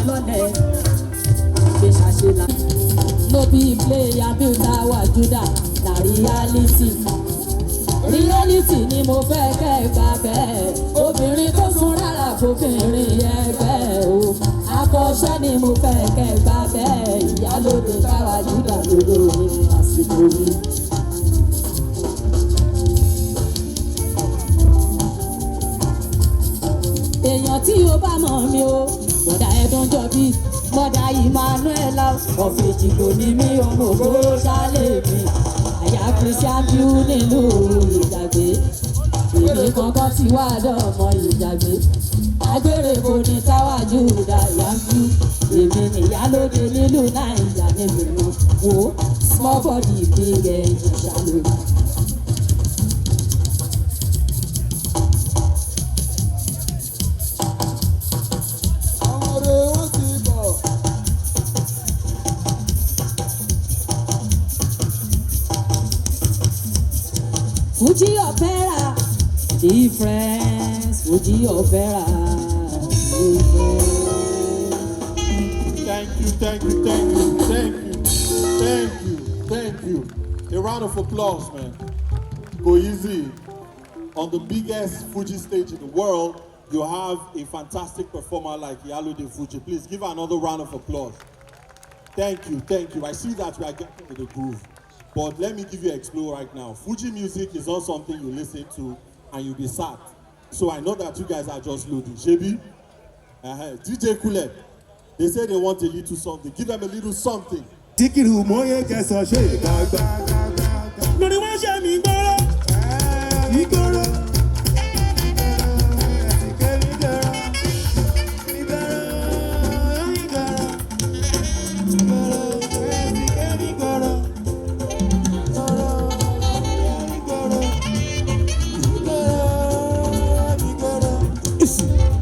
Lọ́lẹ̀ gbé ṣàṣelà. No be player builder wa Judah na reality. Reality ni mo fẹ́ kẹ́ ẹ gbà bẹ́ẹ̀. Obìnrin tó sùn rárá fòbìnrin ẹgbẹ́ o. Akọ́ṣẹ́ ni mo fẹ́ kẹ́ ẹ gbà bẹ́ẹ̀. Ìyálóde káwa Judah lólórí àsìkò yìí. Èèyàn tí o bá mọ̀ mi o, bọ̀dà ẹ̀dùn jọ̀bí, bọ̀dà Emmanuela ọ̀fẹ́jìgbò ni mí, ọmọ ògbó ṣálẹ̀ mi, àyà Christian View nílùú Ìjàgbé. Èmi kankan ti wá dọ̀mọ Ìjàgbé, agbèrèbò ní táwájú ìdáyàjú. Èmi nìyálóde nílùú Nàìjà níbi wọn wo small body, big engine ṣàlùyẹ. Àwọn ọ̀rẹ́ wọn ti bọ̀. Fuji opera difference, Fuji opera difference. Thank you, thank you, thank you, thank you, thank you, thank you. A round of applause, man. Go easy. On the biggest Fuji stage in the world, you have a fantastic performer like Iyalode Fuji. Please give her another round of applause. Thank you, thank you. I see that we are getting to the groove. But let me give you a clue right now. Fuji music is not something you listen to and you'll be sad. So I know that you guys are just loading. Shebi? DJ Kule, they say they want a little something. Give them a little something. Síkírù mọ́yé kẹsàn ṣe ìgbàgbà. Lórí wọ́n ṣe mí gbọ́rọ̀. Ìgbọ́rọ̀.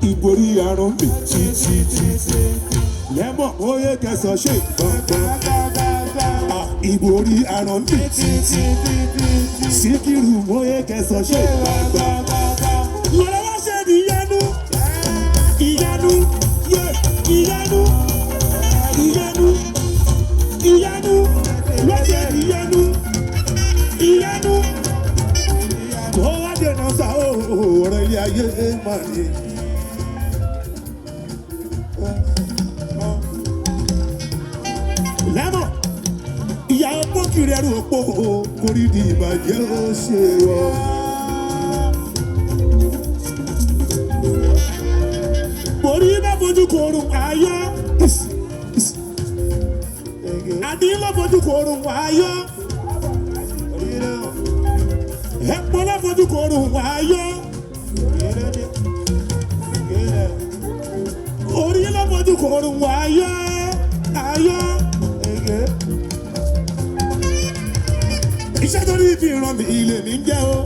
Ìborí àrùn mi títí lẹ́mọ̀ mọ́yé kẹsàn ṣe ìgbàgbà. Ìborí àrùn mi títí Síkírù mọ́yé kẹsàn ṣe ìgbàgbà. Lọ́dọ̀ wá ṣe ní ìyanu, ìyanu, yé, ìyanu, ìyanu, ìyanu, ló ṣe ìyanu, ìyanu. Kó wá dènà sá ọ̀rọ̀ ilé ayé mà ní. Lẹ́mọ̀, ìyá opó kiri ẹrú opó kórìí di ìbàjẹ́ ó ṣe wọ́. Borí bá fojú korun ayọ́. Àdí ló fojú korun ayọ́. Ẹ̀pọ̀ ló fojú korun ayọ́. Orí ló fojú korun ayọ́. Ayọ́. Iṣẹ́ tó ní fi ràn mí ilé mi ń jẹ́ o.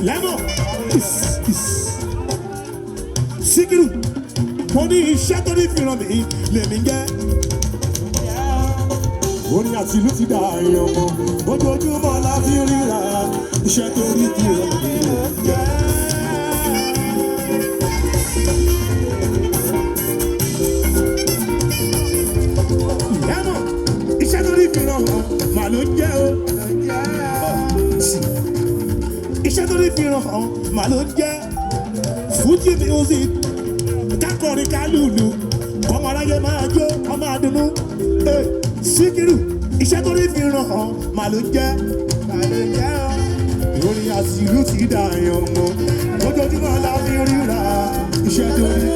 Lẹ́mọ̀, Síkírù, mo ní iṣẹ́ tó ní fi ràn mí lèmi ń jẹ́. Orin àti ìlú ti dà èèyàn mọ́, ojoojúmọ́ la fi ríra, iṣẹ́ tó ní fi ràn mí lèmi ń jẹ́. Lẹ́mọ̀, iṣẹ́ tó ní fi ràn wọ́n mà ló ń jẹ́ o. Iṣẹ́ tó ní fi ràn hàn mà ló ń jẹ́. Fuji music, kákọrin kálùlù, kọ́mọ aráyé máa jó, ọmọ àdùnnú. Síkírù, iṣẹ́ tó ní fi ràn hàn mà ló ń jẹ́. Orin àṣìlú ti dà yàn mọ́, ojoojúmọ́ la fi ríra, iṣẹ́ tó ní.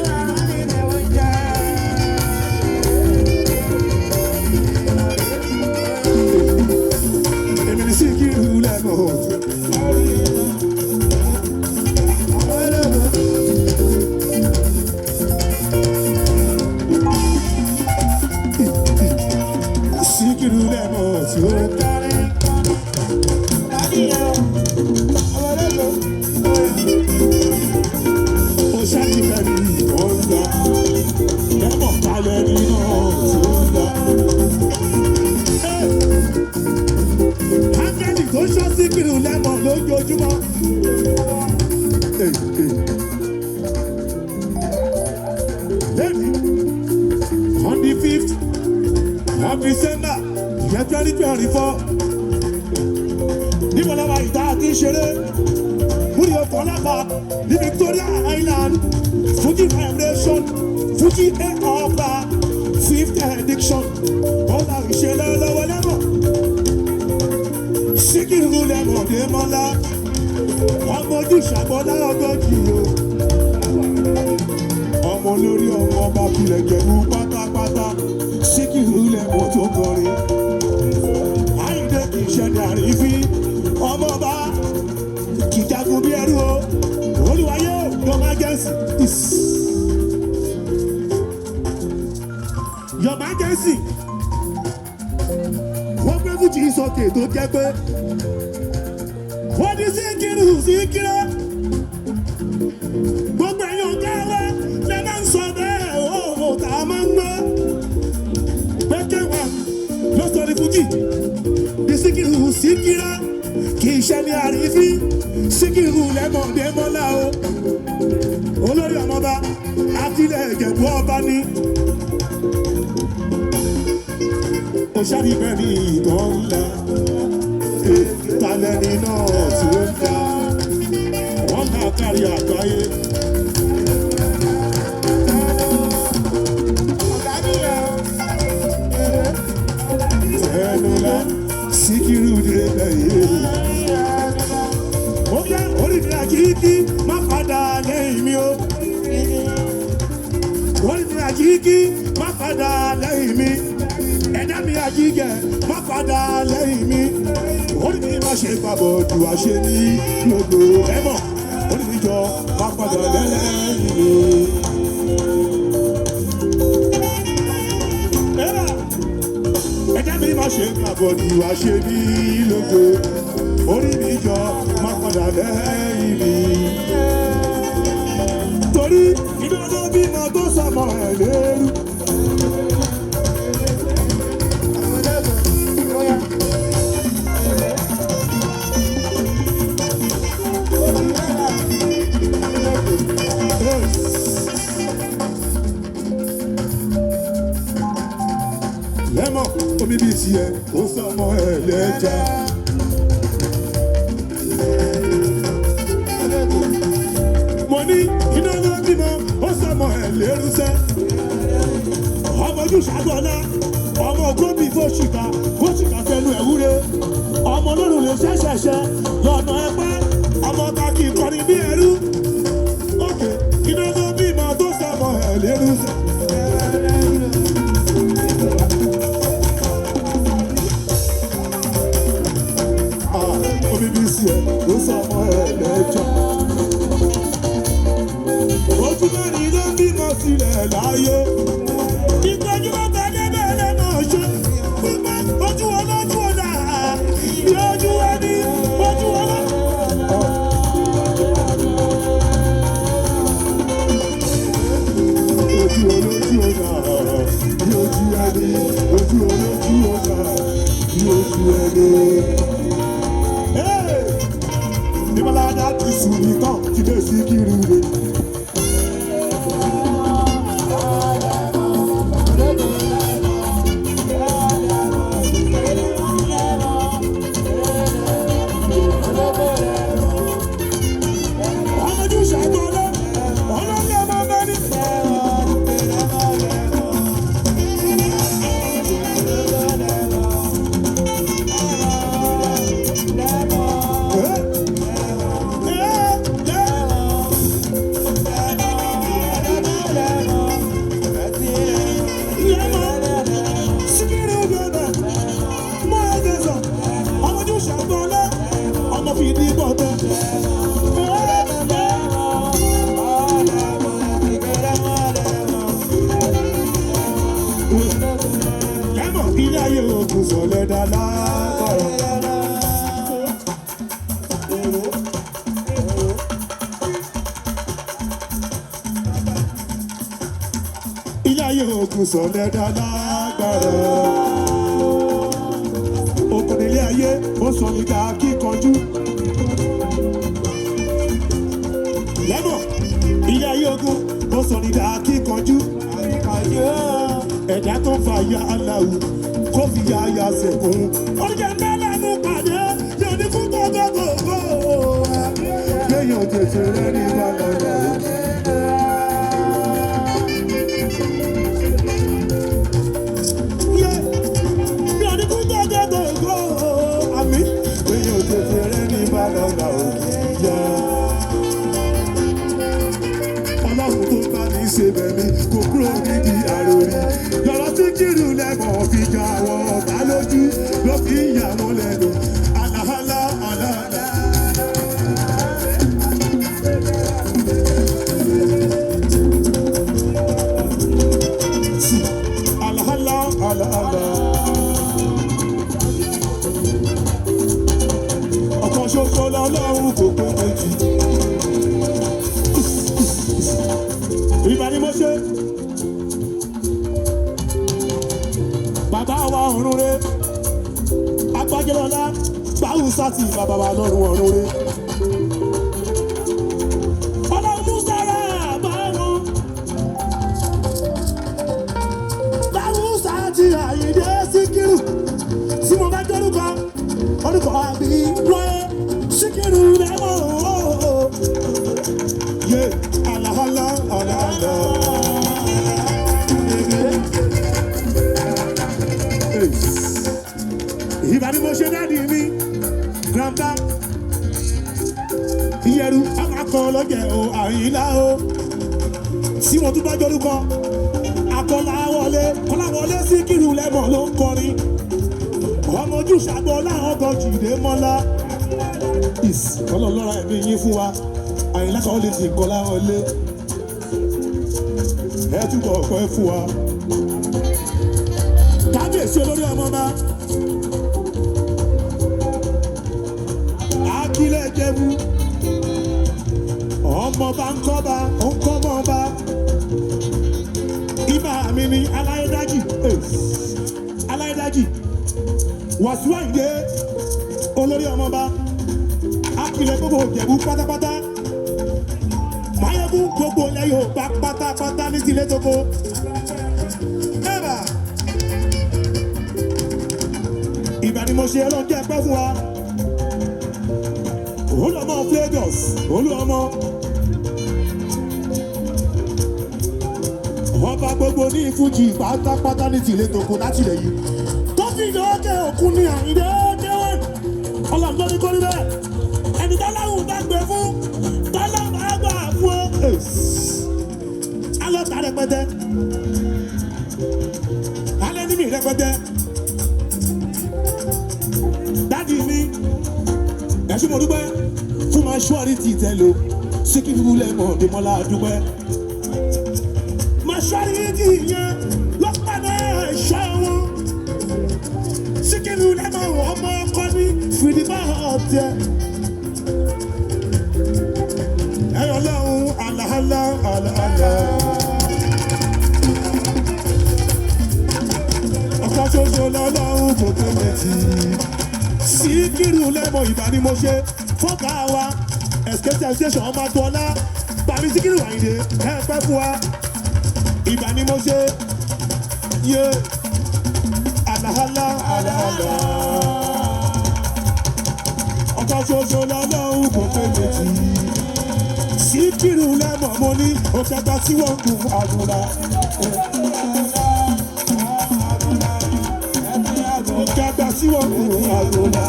Èmi ni Síkírù lẹ́mọ̀. Síkírù lẹ́mọ̀ tí ó kárí. Ó ṣàtìfẹ́ mi ìbọn ńlá. Lẹ́mọ̀ kalẹ̀ nínú tí ó ń lọ. Ángẹ́lì tó ṣọ́ Síkírù lẹ́mọ̀ lójoojúmọ́. 15th of December year 2024. Níbo làwọn ìta àti ìṣeré? Múni ọkọ̀ ọlọ́pàá ní Victoria Island. Fuji Vibration, Fuji Air Ọba fifth edition. Ọ̀la ìṣẹ̀lẹ̀ lọ́wọ́ lẹ́mọ̀. Síkírù lẹ́mọ̀ Dèmọ́lá. Ọmọ ojú ṣàgbọ́lá ọgọ́jì o. Ọmọ olórí ọmọ ọba filẹ̀ jẹ̀bú pátápátá. Síkírù lẹ́mọ̀ tó kọrin. Àyìndé kì í ṣe ní àrífín. Ọmọ ọba kì í jagun bí ẹrú o. Olúwayé o, Your Majesty. Your Majesty. Wọ́n gbé Fújì sókè tó jẹ́ pé wọ́n ní Síkírù Síkírà. Gbogbo ẹ̀yin ọ̀gá wa lè máa ń sọ bẹ́ẹ̀ o, tá a máa ń gbọ́. Pẹ́kẹ́ wa ló sọ ní Fújì. Ní Síkírù Síkírà kì í ṣe ní àrífín. Síkírù lẹ́mọ̀dé mọ́lá o. Olórí ọmọba Akílẹ̀ Ìjẹ̀bú ọba ní. Òṣàlìbẹ̀ ní ìtàn ńlá. Talẹ́ni náà tí ó ń ga. Wọ́n máa kárí àgbáyé. Ẹnulá Síkírù dìrẹ́lẹ̀ yìí. Ó yá orí mi àjíkí má padà lẹ́yìn mi o. Orí mi àjíkí má padà lẹ́yìn mi. Ẹ̀dá mi àjíkẹ́ má padà lẹ́yìn mi. Orí mi má ṣe gbàbọ̀ jù àṣẹ ní lógo ẹ̀mọ̀. Orí mi jọ má padà lẹ́yìn mi. Ẹ̀rà ẹ̀dá mi má ṣe gbàbọ̀ jù àṣẹ ní lógo. Orí mi jọ má padà lẹ́yìn mi. Torí iná ló bímọ tó sọmọ ẹ̀ lérú. Lẹ́mọ̀ omi bíi tiẹ̀ ó sọmọ ẹ̀ lẹ́jà. Mo ní iná ló bímọ ó sọmọ ẹ̀ lérúsẹ́. Ọmọ ojú ṣàgbọ́lá ọmọ gómìn fóṣìkà fóṣìkà fẹnu ẹ̀ wúre. Ọmọ olórùn lè ṣẹ̀ṣẹ̀ṣẹ̀ lọ́nà ẹgbẹ́ ọmọ kàkì kọrin bí ẹrú. Òkè iná ló bímọ tó sọmọ ẹ̀ lérúsẹ́. Ah, omi bí sí ẹ ó sọmọ ẹ lẹ́jọ́. Ojú mẹ́rin ló ń bímọ sílẹ̀ láyé. Ìtọ́jú mẹ́ta débẹ̀ lẹ́nà ṣe. Pípẹ́ ojú ọlọ́jú ọ̀dà. Bí ojú ẹni, ojú ọlọ́. Ojú olójú ọ̀dà. Bí ojú ẹni, ojú olójú ọ̀dà. Bí ojú ẹni. Hey! Nímọ̀lá ti sùn nìkan ti dé sí kiri rè. Ọmọdé ṣàgbọ́lá, ọlọ́lá máa bá ní. Ọmọ fìdí bọ̀tẹ́. Lẹ́mọ̀ ilé ayé òkun sọ̀lẹ̀ dá lágbára. Ilé ayé òkun sọ̀lẹ̀ dá lágbára. Okùn ilé ayé ó sọ ní ká kíkanjú. Lẹ́mọ̀ ilé ayé ogun ó sọ ní ká kíkanjú. Ẹ̀dá Ẹ̀dá tó ń fa ya aláwo kó fi ya ya sẹ̀kún. Oúnjẹ mẹ́lẹ́nu pàdé yóò ní kú gógógógó. Kéèyàn tètè rẹ́ ní balọ̀dà. Yóò ní kú gógógógó. Àmì kéèyàn tètè rẹ́ ní balọ̀dà. Ọlọ́run tó bá mi ṣe bẹ̀mí kò kúrò nídìí àròrí. Lọ́rọ̀ tí kìrù lẹ́mọ̀ fi jà wọ́n ọ̀tá lójú ló fi ń yà wọ́n lẹ́nu. Àlàhálà àlàhálà. Àlàhálà àlàhálà. Ọ̀kan ṣoṣo lọ́lọ́run kò pé méjì. Ìbá ni mo ṣe. Bàbá wa ọ̀run re. Agbájẹ́lọ́lá Báwùsá ti bàbá wa lọ́run ọ̀run re. Ọlọ́run Músára bá wọn. Báwùsá ti Àyìndé Síkírù. Tí mo bá dórúkọ, orúkọ àbí rẹ̀ Síkírù lẹ́mọ̀ ooo. Yé àlàhálà àlàhálà. Ìbá ni mo ṣe dáàdi mi, grandpa. Ìyẹ̀rù akọ lọ́jẹ̀ o, Àyìnlá o. Tí mo tún bá jórúkọ, Akọ́láwọlé, Kọ́láwọlé Síkírù lẹ́mọ̀ ló ń kọrin. Ọmọ ojú ṣàgbọ́ láwọn kan jìde mọ́lá. Ọlọ́lọ́ra ẹ̀mí yín fún wa, Àyìnlá kan lè ti Kọ́láwọlé. Ẹ túbọ̀ ọ̀pẹ́ fún wa. Kábíyèsí olórí ọmọ ọba. Akílẹ̀ Jẹ̀bú. Ọmọ ọba ń kọ́ba, ó ń kọ́mọ ọba. Ibà mi ni Aláyédájì. Aláyédájì. Wàsíù Àyìndé olórí ọmọ ọba. Akílẹ̀ gbogbo Ìjẹ̀bú pátápátá. Máyégún gbogbo ilẹ̀ Yorùbá pátápátá ní tilé tókó. Ẹ̀bà. Ìbà ni mo ṣe ọlọ́run jẹ́ pẹ́ fún wa. Olúọmọ of Lagos, Olúọmọ. Ọba gbogbo ní Fújì pátápátá ní tìlé tòkun láti ilẹ̀ yìí. Tó fi lókè òkun ní Àyìndé Déwọ̀n. Ọlọ́run ló ní kó rí bẹ́ẹ̀. Ẹni tọ́láhùn bá gbé fún, tọ́láhùn bá gbà fún ó. Alọ́ta rẹpẹtẹ. Alẹ́ níbi rẹpẹtẹ. Dádì mi, ẹ̀sùn mo dúpẹ́ fún máa ṣọ́ọ̀rì tí tẹ lò Síkírù lẹ́mọ̀ Dèmọ́lá dúpẹ́. Máa ṣọ́ọ̀rì tí yẹn ló pàdé ẹ̀ṣọ́ wọn. Síkírù lẹ́mọ̀ ọmọ ọkọ ní fìdíbà ọ̀tẹ̀. Ẹyọ lọ́hùn àlàhálà àlàhálà. Ọ̀kan ṣoṣo lọ́lọ́hùn kò pé méjì. Síkírù lẹ́mọ̀ ìbá ni mo ṣe fọ́gà wa ẹ̀sìkẹ́tì station ọmọ àtọ́lá bàbí Síkírù Àyìndé ẹ pẹ́ fún wa ìbá ni mo ṣe yé àlàhálà àlàhálà. Ọ̀kan ṣoṣo lọ́lọ́hùn kò pé méjì. Síkírù lẹ́mọ̀ mo ní òkèta tí wọ́n gùn àgùnlá. Òkèta tí wọ́n gùn àgùnlá.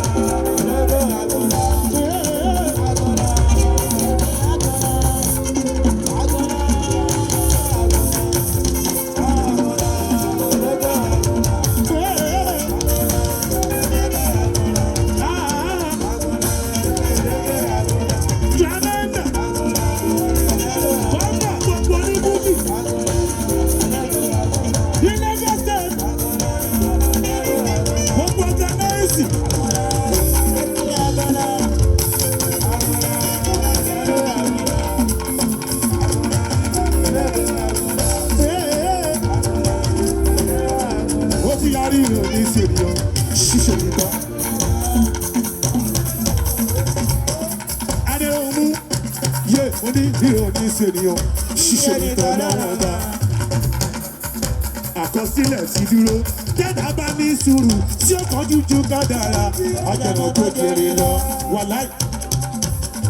Àkọsílẹ̀ ti dúró. Tẹ́lá bá ní sùúrù tí ó kọjú ju kádàrá. Àjẹmọ̀ tó kéré lọ. Wàláì.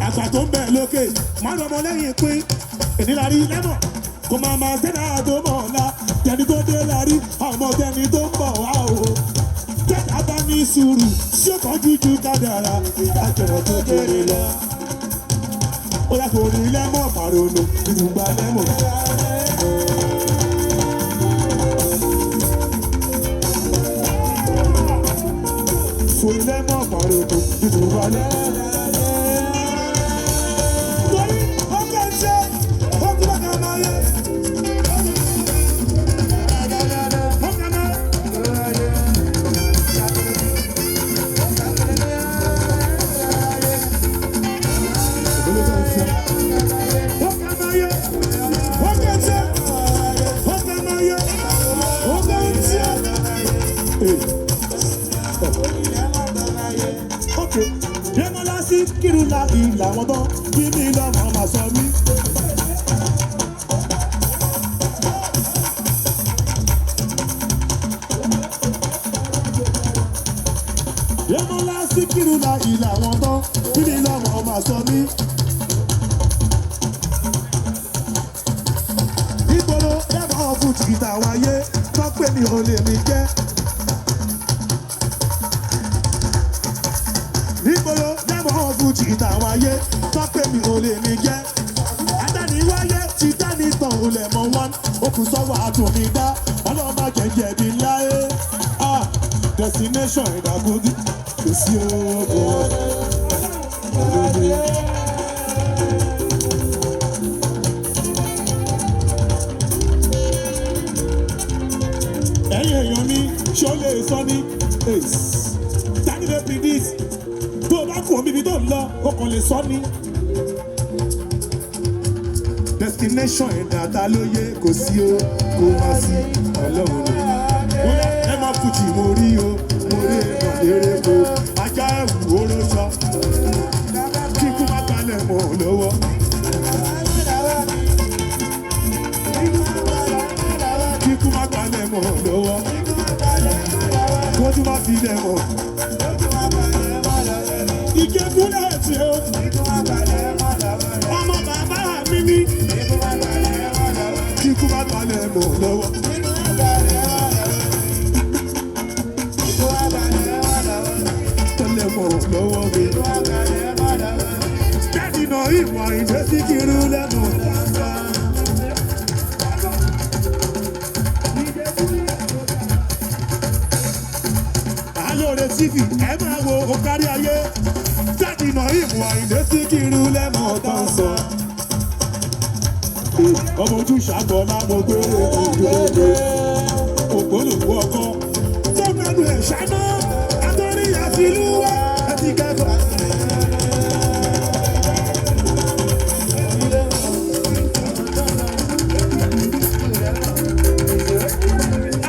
Àgbà tó ń bẹ̀ lókè, máa lọ́mọ lẹ́yìn pín. Ènìlárí lẹ́mọ̀. Kò máa máa sẹ́dá tó mọ̀ ọ̀la. Tẹni tó dé lárí, ọmọ tẹni tó ń bọ̀ wá o. Tẹ́lá bá ní sùúrù tí ó kọjú ju kádàrá. Àjẹmọ̀ tó kéré lọ. Ó yà kò ní lẹ́mọ̀ pàrọ̀nù, ìdùgbà lẹ́mọ̀. Fún lẹ́mọ̀ pàrọ̀nù, ìdùgbà lẹ́mọ̀. Torí ọkọ̀ ṣe, ó ti bá kan máa yẹ. Ọkọ̀ máa. Ọkọ̀ máa yẹ. Ọkọ̀ ṣe, ọkọ̀ máa yẹ. Ọkọ̀ ṣe. Okay. Demola Sikiru la ìlà wọn tán, bí mi lọ́mọ máa sọ mí. Demola Sikiru la ìlà wọn tán, bí mi lọ́mọ máa sọ mí. Ìgboro lẹ́mọ̀ fún jìtà wáyé, tọ́pẹ́ mi ò lè mi jẹ́. Nígboro lẹ́mọ̀ fún jìtà wáyé, tọ́pẹ́ mi ò lè mi jẹ́. Adániwáyé ti dání tán ò lẹ̀ mọ́ wọn, okùn sọ́wọ́ àtúnmí dá, ọlọ́mọ jẹ̀jẹ̀ bí láyé. Ah, destination ìdàgòdì, kò sí oògùn. Ẹ̀yin èèyàn mi, ṣó lè sọ ní? Tani lè predict? Tó o bá kú omi ibi tó ń lọ, o kàn lè sọ ní. Destination ẹ̀dá ta ló yẹ kò sí o, kò má sí ọlọ́run ni. Bóyá ẹ máa fújì mo rí o, mo rí èèyàn lérè ko, ajá ẹ̀wù oró sọ. Kíkú má balẹ̀ mọ́ ò lọ́wọ́. Kíkú má balẹ̀ mọ́ ò lọ́wọ́. Kójú má fi lẹ̀ mọ́. Ìjẹ́kúlẹ̀ tí o, ọmọ bàbá mi ní. Kíkú má balẹ̀ mọ́ ò lọ́wọ́. Tọ́lẹ̀ mọ́ ò lọ́wọ́ mi. Jáde náà ìwà ìdè Síkírù lẹ́nu. Alóore TV ẹ máa wo ọ̀kárí ayé. Jáde náà ìwà ìdè Síkírù lẹ́nu ọ̀tá ń sọ. Ọmọ ojú ṣàgbọ́lá mo gbé ògbólógbò ògbólógbò ọkọ. Tó gbẹnu ẹ̀ ṣáná, àtọ́rí àfilúwà ẹ ti kẹ́kọ̀ọ́.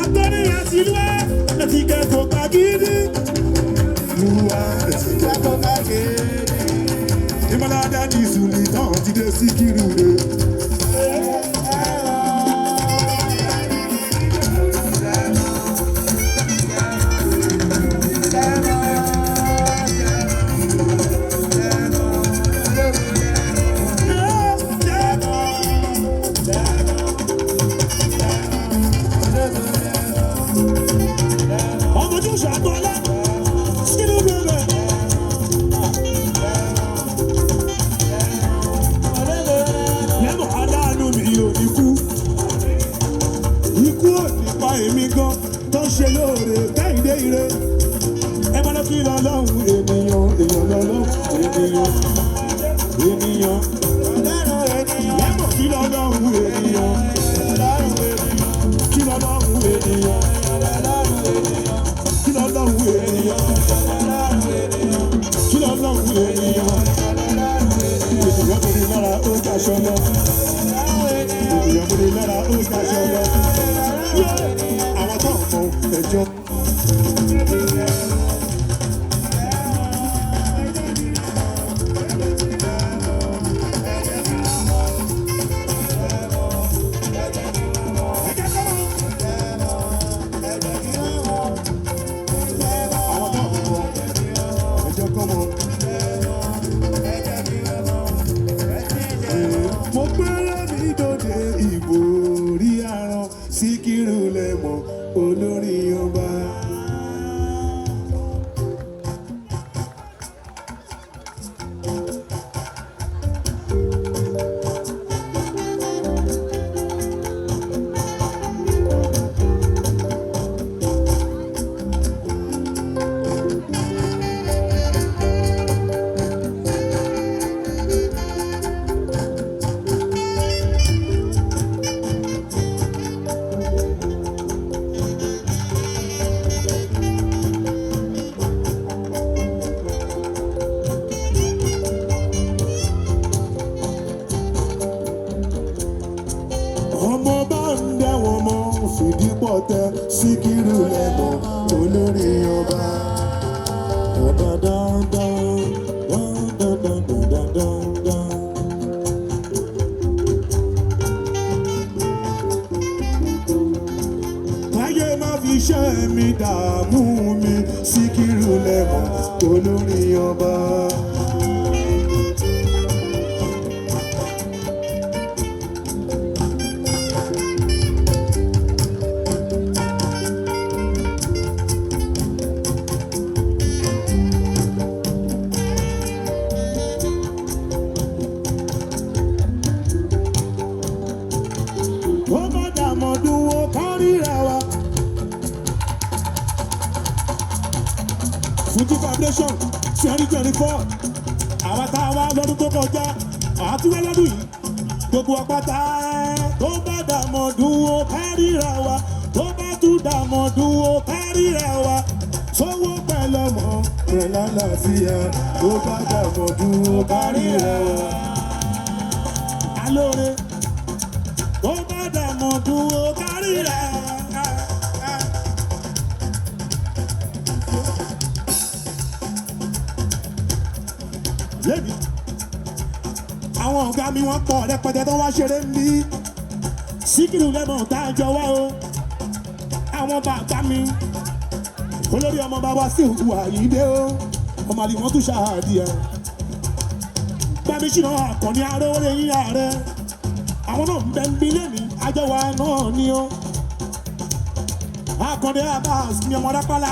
Àtọ́rí àfilúwà ẹ ti kẹ́kọ̀ọ́ pàgídí. Lúwa ẹ ti kẹ́kọ̀ọ́ pàgídí. Ìmọ̀ládá ní ìsúlì tán ti dé Síkírù rè. Ọmọ ojú ṣàgbọ́lá, Síkírù bẹ̀rẹ̀. Lẹ́mọ̀ aláàánú mi ò ní kú. Ikú ò ní pa èmi gan tó ń ṣe lóore Kẹ́hìndé ire. Ẹ bá lọ kí lọ́lọ́run ènìyàn, èèyàn lọ́lọ́run ènìyàn, ènìyàn. Lẹ́mọ̀ kí lọ́lọ́run ènìyàn, kí lọ́lọ́run ènìyàn, kí lọ́lọ́run ènìyàn, kí lọ́lọ́run ènìyàn. Ènìyàn borí lára ó jáṣọ lọ. Ènìyàn borí lára ó jáṣọ lọ. Àwọn tó ń mọ ẹjọ́. Ẹ̀jẹ̀ kọ́. dààmú mi Síkírù Lẹ́mọ̀n olórin ọba. Ó má dàmọ̀dún ó kárìíra wa. Fuji Vibration 2024, àwa tá a wá lọ́dún tó kọjá àti wá lọ́dún yìí, gbogbo apáta. Tó bá dàmọ̀dún ó kárìíra wa, tó bá tún dàmọ̀dún ó kárìíra wa, sówó pẹ̀lú ọmọ pẹ̀lú àlàáfíà, tó bá dàmọ̀dún ó kárìíra wa. Alóore, tó bá dàmọ̀dún ó kárìíra wa. Lẹ́bi àwọn ọ̀gá mi wọ́n pọ̀ rẹpẹtẹ tó wá ṣeré ń bí Síkírù Lẹ́mọ̀n tá a jọ wá o. Àwọn bàbá mi, olórí ọmọ bàbá sí ìhùwà yìí dé o, ọmọ àlè wọn tún ṣáàdì ẹ bàmí ṣìnà àkànní arówólé yín ààrẹ, àwọn náà ń bẹ ń bí lẹ́mí àjọwà náà ni o. Àkàndé Abbas mi, ọmọ rápálá,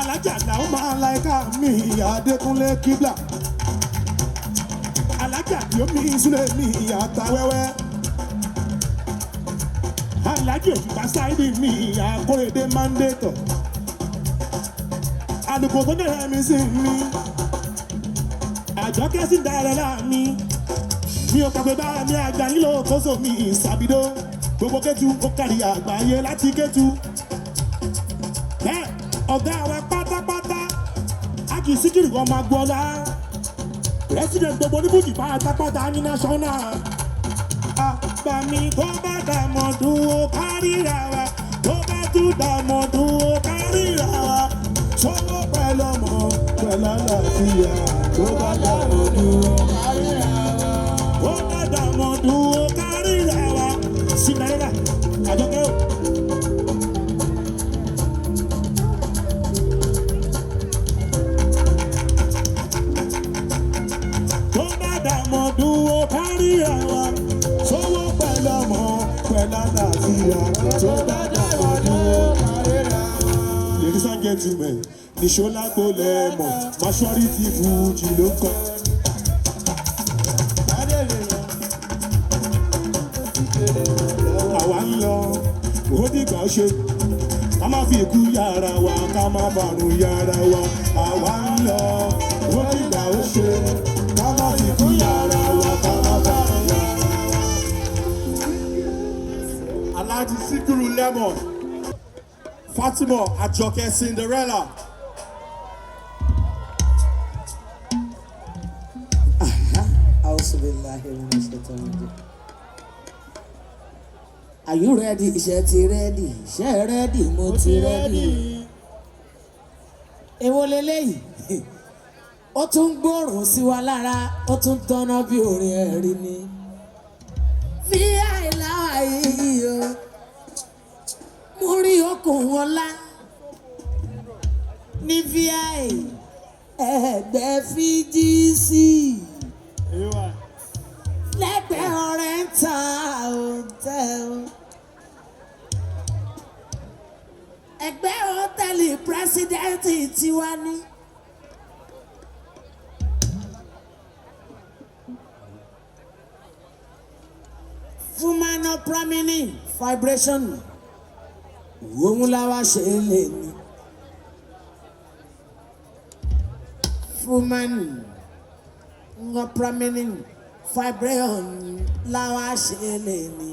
alájà làwọn máa la ẹ̀ka mi, Adékúnlé Kíblà, alájà yomi súlẹ̀ mi, àtàwẹ́wẹ́, alájì Òṣùpá Sáídì mi, Àkórèdé mandétọ̀, àlùkò tó dẹ̀rẹ̀ mi sí mi, Àjọkẹ́ sí dàrẹ́ láàmì mi ò kàgbé bá mi àgbà nílò kóso mi ìsàbídó, gbogbo Kétu ó kárí àgbáyé láti Kétu. Bẹ́ẹ̀ ọ̀gá wa pátápátá Ájì Síkírù ọmọ Agboola, president gbogbo oníbùjì pátápátá ní national. Àgbàmí, tó bá dàmọ̀dún ó kárìíra wa, tó bá tún dàmọ̀dún ó kárìíra wa, sọ́wọ́ pẹ̀lú ọmọ pẹ̀lú àlàáfíà, tó bá dàmọ̀dún ó kárìíra wa, tó bá dàmọ̀dún ó kárìíra wa. Cinderella Àjọkẹ́ o. Tó bá dàmọ̀dún ó kárìíra wa, sówó pẹ̀lú ọmọ pẹ̀lú àlàáfíà, tó bá dàmọ̀dún ó kárìíra wa. Ladies and gentlemen, nìṣó lágbo Lẹ́mọ̀, majority Fuji ló ń kọ́. Àwa ń lọ, ó dìgbà ṣe ká má fi ikú yára wa, ká má fàrùn yára wa. Àwa ń lọ, ó dìgbà ó ṣe ká má fi ikú yára wa, ká má fàrùn yára wa. Alhaji Sikiru Lemon, Fatima Ajoke Cinderella. أعوذ بالله من الشيطان الرجيم. Are you ready? Ṣé ti ready? Ṣé ready? Mo ti ready. Èwo leléyìí? Ó tún gbòòrùn sí wa lára, ó tún tọ́nà bí orin ẹ̀rí ni. Fi àìláwà yìí o, mo rí okùn ọlá ní VI ẹgbẹ́ FGC lẹ́gbẹ̀ẹ́ ọ̀rẹ́ ń ta hotel. Ẹgbẹ́ hòtẹ́ẹ̀lì president tiwa ní. Fumano prominent vibration òun làwa ṣe lè ní. Fumano prominent vibration làwa ṣe lè ní.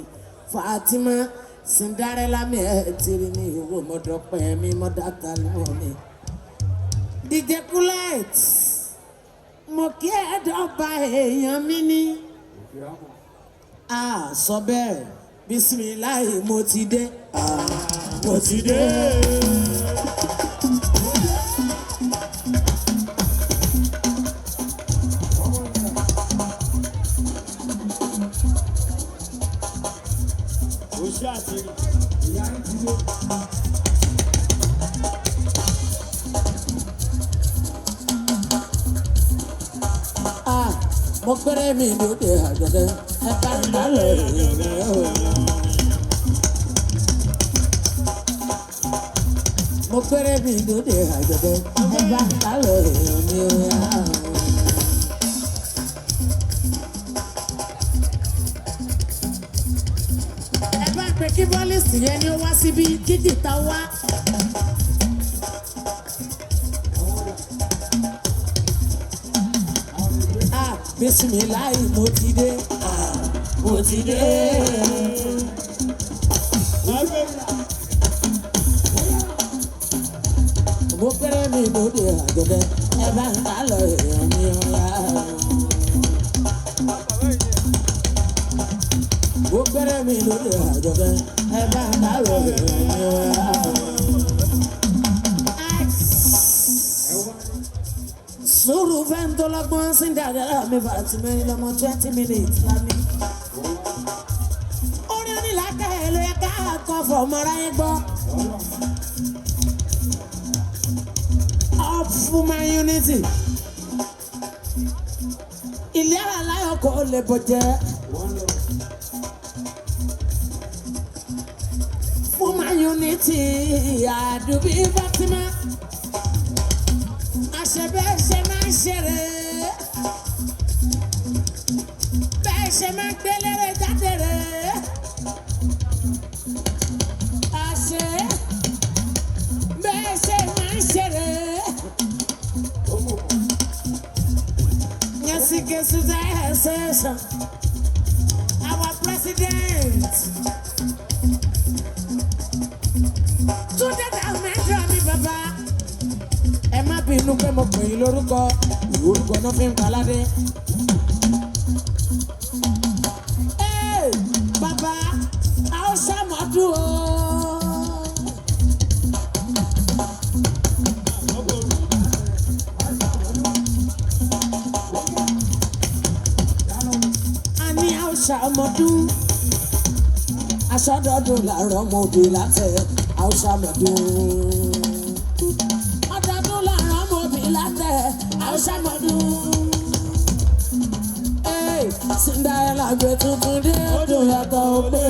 Fatima Cinderella mi ẹ̀ tiri ní owó mọ́dọ́pẹ́ mi mọ́dàtà lọ́wọ́ mi. DJ Kulet, mo kí ẹ dọ́gba èèyàn mi ní. A sọ bẹ́ẹ̀, bisimilahi, mo ti dé. Ah, mo ti dé. Ó ṣe àṣírí. Ah, mo gbére mi lóde àjọ̀dẹ́ ẹ bá ń bá lọ èèyàn mi o. Mo gbére mi lóde àjọ̀dẹ́ ẹ bá ń bá lọ èèyàn mi o. Ẹ bá pé kí bọ́lísì yẹn ni ó wá síbí kí jìtá wá. Ah, bisimilayi mo ti dé. Ah, mo ti dé. Mo gbére mi lóde àjọ̀dẹ́ ẹ bá ń bá lọ èèyàn mi o. Mo gbére mi lóde àjọ̀dẹ́ ẹ bá ń bá lọ èèyàn mi o. Sùúrù fẹ́ ń tọ́lọ́gbọ́n sí dáadáa mi bàtí mi lọ́mọ 20 minutes lánìí. Orin onílàákà ẹ̀ ló yẹ ká kọ́ fọmọ aráyé gbọ́. Up for my unity. Ilé aláyọ̀ kò lè bọ̀jẹ́. For my unity, àdùbí Fatima. Àṣẹ bẹ́ẹ̀ ṣe máa ń ṣeré. Bẹ́ẹ̀ ṣe máa ń gbélére jáde rè. Àṣẹ bẹ́ẹ̀ ṣe máa ń ṣeré. Nyasike. Our president. Túndé Dàmẹ́jọ mi bàbá. Ẹ má bínú pé mo pè yín lórúkọ, orúkọ náà fi ń paládé. Ee, bàbá, a ó ṣàmọ́dún o. A ní a ó ṣàmọ́dún. Aṣọ́dọ̀dún làárọ̀ mo bì látẹ̀, a ó ṣàmọ́dún. Ọdọọdún làárọ̀ mo bì látẹ̀, a ó ṣàmọ́dún. Ee, Cinderella gbé tuntun dé, ó dùn yàtọ̀ ó pé.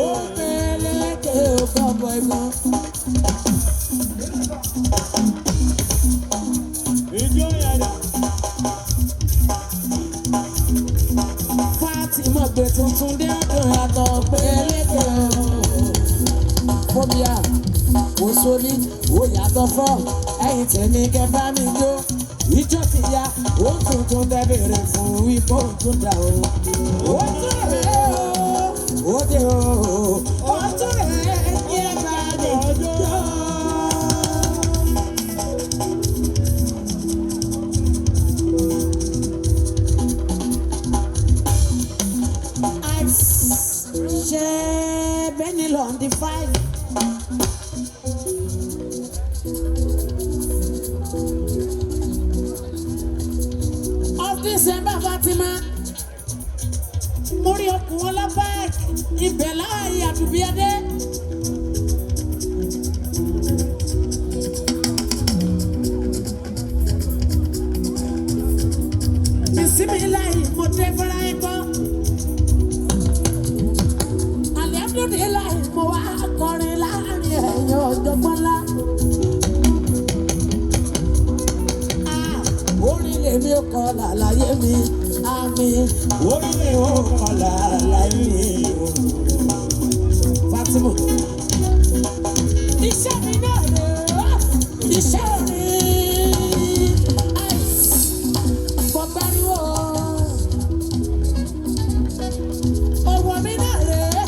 Ó pélékè ó kọ́ bọ̀ igan. Ijó yàrá. Fatima gbé tuntun dé, ó dùn yàtọ̀ ó pélékè ó. Fobia, ó sórí, ó yàtọ̀ fọ́, ẹ̀yìn tèmi kẹ́ bá mi jó. Ijó ti ya, ó tuntun tẹ́ bèrè fún ipò tún dà o. Ó tún rè o, ó dé o, ó tún rè é kí ẹ bá mi jó. Ṣe bẹ́ẹ̀ ni lọ́n di 5. Of December, Fatima. Mo rí okùn ọlọ́pàá ibẹ̀ láàyè àdùbíadé. Bisimilayi mo dé fúnra ẹ gbọ́. Alihamdulilayi mo wá kọrin láàrin ẹ̀yìn ọ̀jọ̀gbọ́n ńlá. Ah, orin lèmi ò kọ làlàyé mi, àmì orin lèmi ò kọ làlàyé mi o. Fatima. Iṣẹ́ mi náà rè é, iṣẹ́ mi. Kò pariwo. Owó mi náà rè é,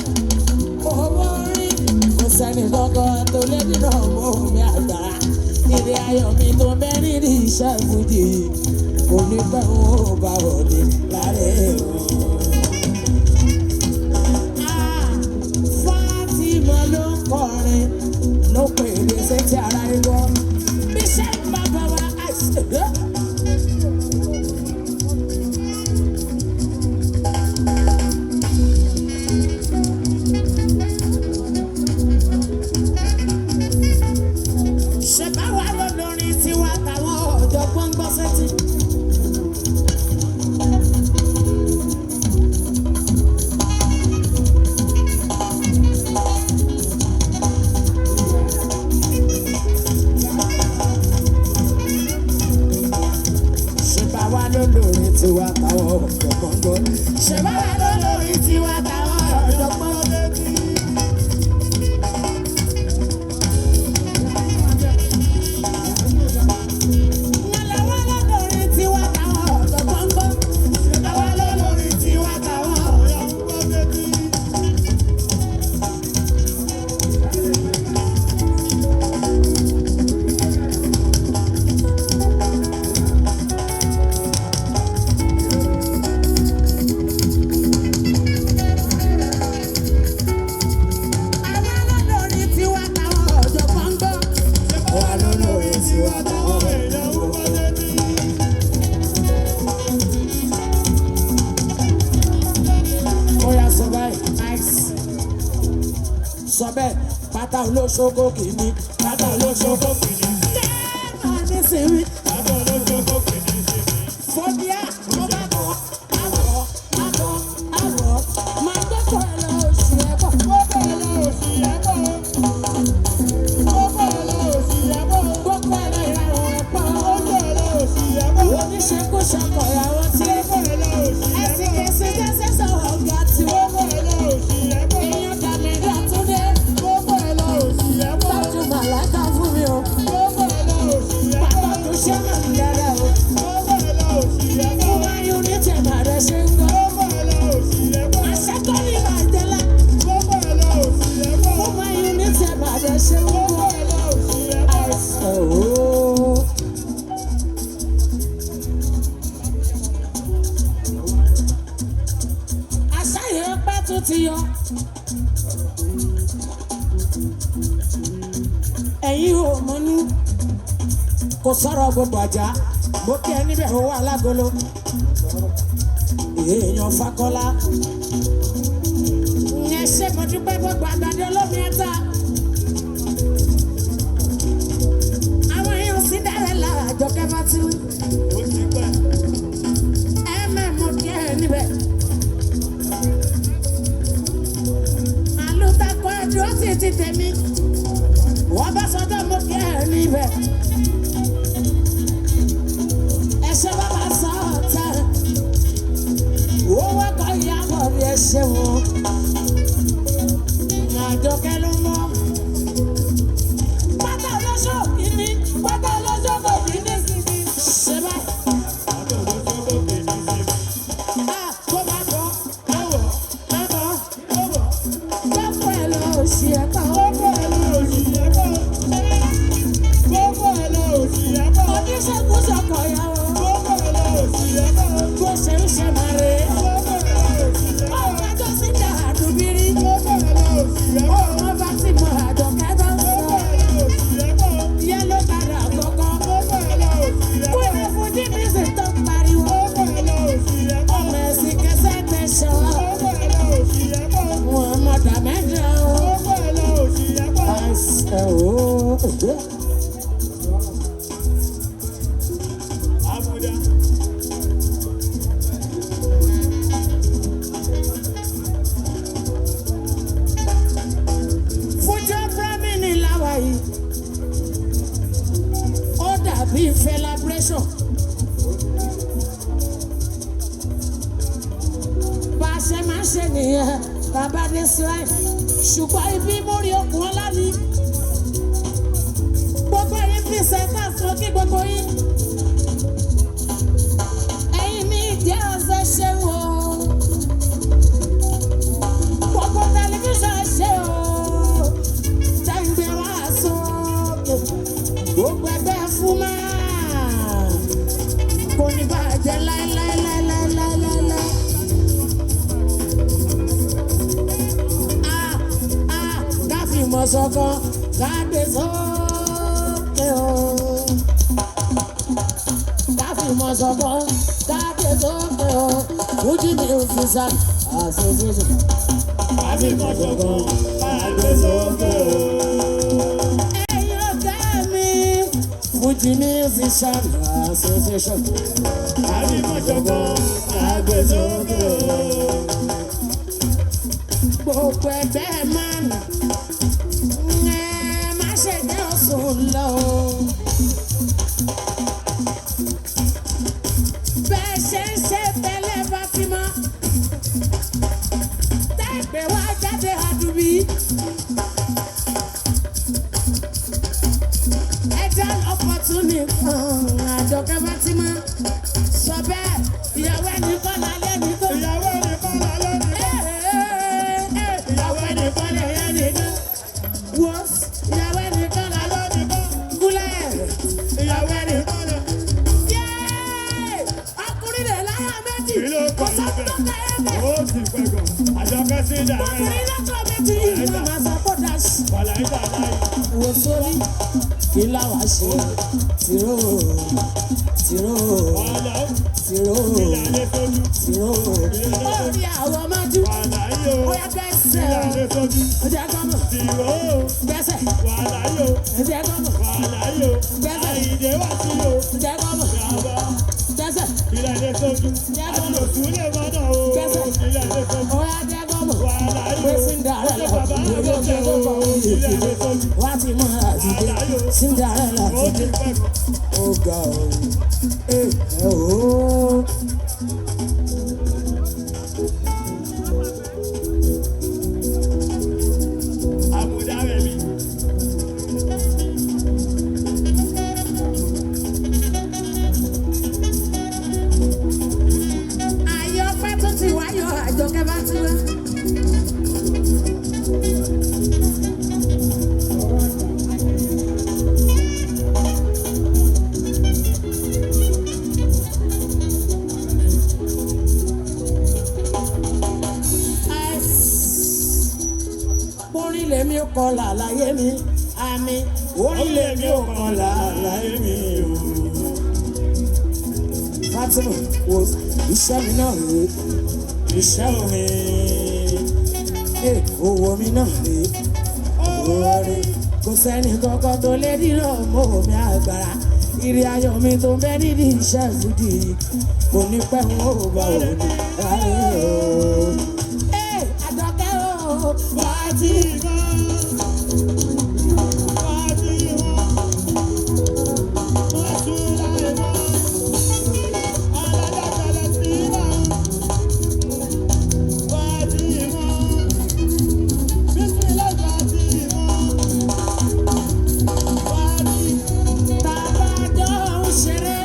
owó orí. Kò sẹ́ni kankan tó lé nínú ọmọ mi àgbà. Ilé ayọ̀ mi tó mẹ́rin ní iṣẹ́ fújì. Kò ní pẹ́ ó bá òde lálẹ́ o. Ah, Fatima ló ń kọrin ló pè ní sétí ara igbó. Bíṣẹ́ bàbá wa àìsàn. Olóṣogbo kìíní. Bàbá olóṣogbo kìíní sí. Tẹ́ẹ̀mà ní sinmi. Bàbá olóṣogbo kìíní sí mi. Fọ́bíà tó bá bọ̀, àwọ̀, àbọ̀, àwọ̀. Máa gbọ́kọ̀ ẹ lọ oṣù ẹ̀ bọ̀. Gbogbo ẹ̀ lọ òsì ẹ̀ bọ̀. Gbogbo ẹ̀ lọ òsì ẹ̀ bọ̀. Gbọ́kọ̀ ẹ lọ ìràwọ̀ ẹ̀ pọ̀. Gbogbo ẹ̀ lọ òsì ẹ̀ bọ̀. Oníṣekúṣọkọ̀ ìyàwó tí. Gbogbo ẹ̀ lọ òsì ẹ̀ bọ̀. Ẹ̀sìnkẹ̀sì tẹ́sẹ̀ sọ̀rọ̀ ọ̀gá tiwọn. Gbogbo ẹ̀ lọ òsì ẹ̀ bọ̀. Èèyàn dàmẹ́rẹ́ àtúndé. Gbogbo ẹ̀ lọ òsì ẹ̀ bọ̀. Tọ́jú màláìka fún mi o. Gbogbo ẹ̀ lọ òsì ẹ̀ bọ̀. Bàbá tó ṣe mọ̀ ní dáadáa o. Gbogbo ẹ̀ lọ òsì ẹ̀ bọ̀. Mo máa yún ní tẹ̀mà rẹ̀ ṣe ń gbọ́. Gbogbo ẹ̀ lọ òsì ẹ̀ bọ̀. Àṣẹ tó ní ìbàjẹ́lá. Gbogbo ẹ̀ lọ òsì ẹ̀ bọ̀. Mo máa yún ní tẹ̀mà rẹ̀ ṣe ń Gbogbo gbọ́. ẹ̀ lọ òsì ẹ̀ bọ̀. Àìsàn ooo. Àṣà yẹn pẹ́ tún ti yọ. Ẹ̀yin ò mọ̀nú. Kò sọ̀rọ̀ gbogbo àjà. Mo kí ẹ níbẹ̀ owó alágolo. Èèyàn Fakọ́lá. Ẹ ṣé mo dúpẹ́ gbogbo àgbàdo olómi ẹ̀ta. Àwọn èèyàn sì dára lára àjọkẹ́ bá ti wí. Ó ti pẹ́. Ẹ mẹ́mọ kí ẹ níbẹ̀. Àlùtakọ̀ ẹ̀dùn ó sì ti tèmi. Wọ́n bá sọjọ́ mo kí ẹ níbẹ̀. Ẹ ṣé bàbá sọ ọ̀tá. Owó ọkọ̀ ìyàbọ̀ rí ẹ ṣeun. Àjọkẹ́ ló mọ́. Pátá olóṣò kìíní, pátá olóṣò kò kìíní sí mi. Ṣé báyìí? Bàbá olóṣogbo kìíní sí mi. Ah, kó má bọ̀, Àwọ̀, àbọ̀, àwọ̀. gbọ́kọ̀ ẹ̀ lọ òṣì ẹ̀ pa. Gbogbo ẹ̀ lọ òsì ẹ̀ bọ̀. Gbogbo ẹ̀ lọ òsì ẹ̀ bọ̀. Oníṣègùn sọkọ̀ ìyàwó. Gbogbo ẹ̀ lọ òsì ẹ̀ bọ̀. Bó ṣe ń ṣe máa rè é. Gbogbo ẹ̀ lọ òsì ẹ̀ bọ̀. Ọ̀gá tó sì dà àdùbírí. Gbogbo ẹ̀ lọ òsì ẹ̀ bọ̀. Ọmọ bá ti mọ àjọkẹ́ tó ń sọ. Gbogbo ẹ̀ lọ òsì ẹ̀ bọ̀. Ìyẹn ló padà kọ́kọ́. Gbogbo ẹ̀ lọ òsì ẹ̀ bọ̀. Kúrẹ́ fún jíbísì tó ń pariwo. Gbogbo ẹ̀ lọ òsì ẹ̀ bọ̀. Ọmọ ẹ̀sìn kẹsẹ̀ tẹ̀sán. Gbogbo ẹ̀ lọ òsì ẹ̀ bọ̀. Wọ́n mọ̀ dà mẹ́jọ. Gbogbo ẹ̀ lọ òsì ẹ̀ bọ̀. Àìsàn ooo. Àbúdá. Fújọ́ Fúrámìnì làwà yìí. Ó dàbí celebration. Bá a ṣe máa ń ṣe nìyẹn, bàbá dé slime. Ṣùgbọ́n ibi mórí okùn ọlá ni. Gbogbo yín fi sẹ́ńtà sọ kí gbogbo yín. Ẹ̀yin mi jẹ́ ọ̀sẹ̀ ṣe wò. Gbogbo tẹlifíṣàn ṣe o tẹ́ǹgbẹ́ wá sókè gbogbo ẹgbẹ́ fún máa kò ní bàjẹ́ láéláéláéláéláé. A a ká fìmọ̀ ṣọ̀kan ká gbé sókè o. Ká fìmọ̀ ṣọ̀kan ká gbé sókè o. Fuji Music Association. Ká fìmọ̀ ṣọ̀kan, ká gbé sókè o. Ẹ̀yin ọ̀gá mi. Fuji Musician Association. Ká fìmọ̀ ṣọ̀kan, ká gbé sókè o. Gbogbo ẹgbẹ́ máa nà. Ẹ má ṣe jẹ́ òsùn lọ. Bẹ́ẹ̀ ṣe ń ṣe tẹ́lẹ̀ bá ti mọ́. Tẹ́gbẹ́ wá jáde àdùbí. Ẹja opportunity àjọkẹ́ bá ti mọ́. Sọ bẹ́ẹ̀ ìyàwó ẹnì kan lálẹ́ nìkan. Ìyàwó ẹnì kan lálẹ́ nìkan. Ìyàwó ẹnìkan lè yẹ nìkan. Wọ́n ìyàwó ẹnìkan lálẹ́ Lálẹ́ nìkan. gúnlẹ̀. Ìyàwó ẹnì kan lè. Yéé! Ọkùnrin rẹ̀ láyà méjì. Kí ló Kò kọ́ sọ ibẹ̀? tó kẹ́ ẹ bẹ̀. Ó sì pẹ́ gan. Àjọkẹ́ sí ìdàrẹ́. Ọkùnrin lọ́kọ̀ méjì yìí máa ma sọ kó dà sí. Wàlàyé tàláyé. Wo sórí kí láwa ṣe tìró tìró tìró tìró. Ó rí àwọn ọmọdé ó yá gbẹ́sẹ̀ ó jẹ́ kọ́mọ̀ gbẹ́sẹ̀ ó jẹ́ kọ́mọ̀ gbẹ́sẹ̀ ó jẹ́ kọ́mọ̀ gbẹ́sẹ̀ jẹ́ kọ́mọ̀ gbẹ́sẹ̀ ó yá jẹ́ kọ́mọ̀ pé Cinderella lórí omi tó kọ́ òye wá ti mọ àtijọ́ Cinderella ti dé ó ga ọ́ ẹ ẹ ó. Ayé ọpẹ́ tó ti wáyọ̀ Àjọkẹ́ bá ti wá. Orin lèmi ò kọ làlàyé mi, àmì orin lèmi ò kọ làlàyé mi o. Fatima wo iṣẹ́ mi náà rèé, iṣẹ́ orin, eh, owó mi náà rèé, owó rèé. Kò sẹ́ni kankan tó lè dínà mọ́ mi àgbàrá. Ìrì ayọ̀ mi tó ń bẹ nídìí iṣẹ́ fújì, kò ní pẹ́ ń ó bá òní ráyè o. Ee, Àjọkẹ́ o, Fatima. Tàbájọ́ ń ṣeré.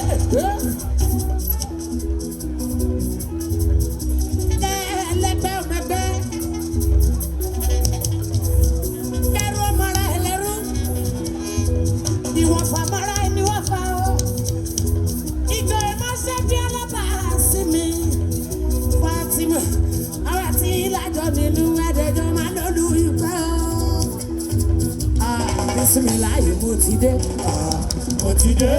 Ẹlẹgbẹ́ ọmọẹgbẹ́. Kẹ́rù ọmọra ẹlẹ́rú. Ìwọ̀fà mọ́ra ẹni wọ́fà o. Ìjọ ìmọ̀ṣẹ́ bí ọlọ́ba sí mi. Fatima, àwọn àti ìlàjọ nínú ẹ̀ẹ́dẹ́jọ́ máa lọ́lù ìpẹ́ o. Ah, Bísímiláyè mo ti dé. Ah, Mo ti dé.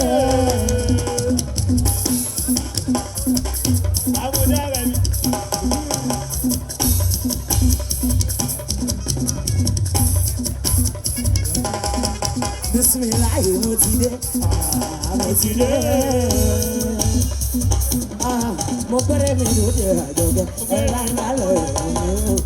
Àbúdá rẹ̀ mi. Bísímiláyè mo ti dé. Ah, mo ti dé. Ah, mo gbẹ́rẹ́ mi lóde àjọ̀gẹ́, ẹ bá ń bá lọ ìrìn mi o.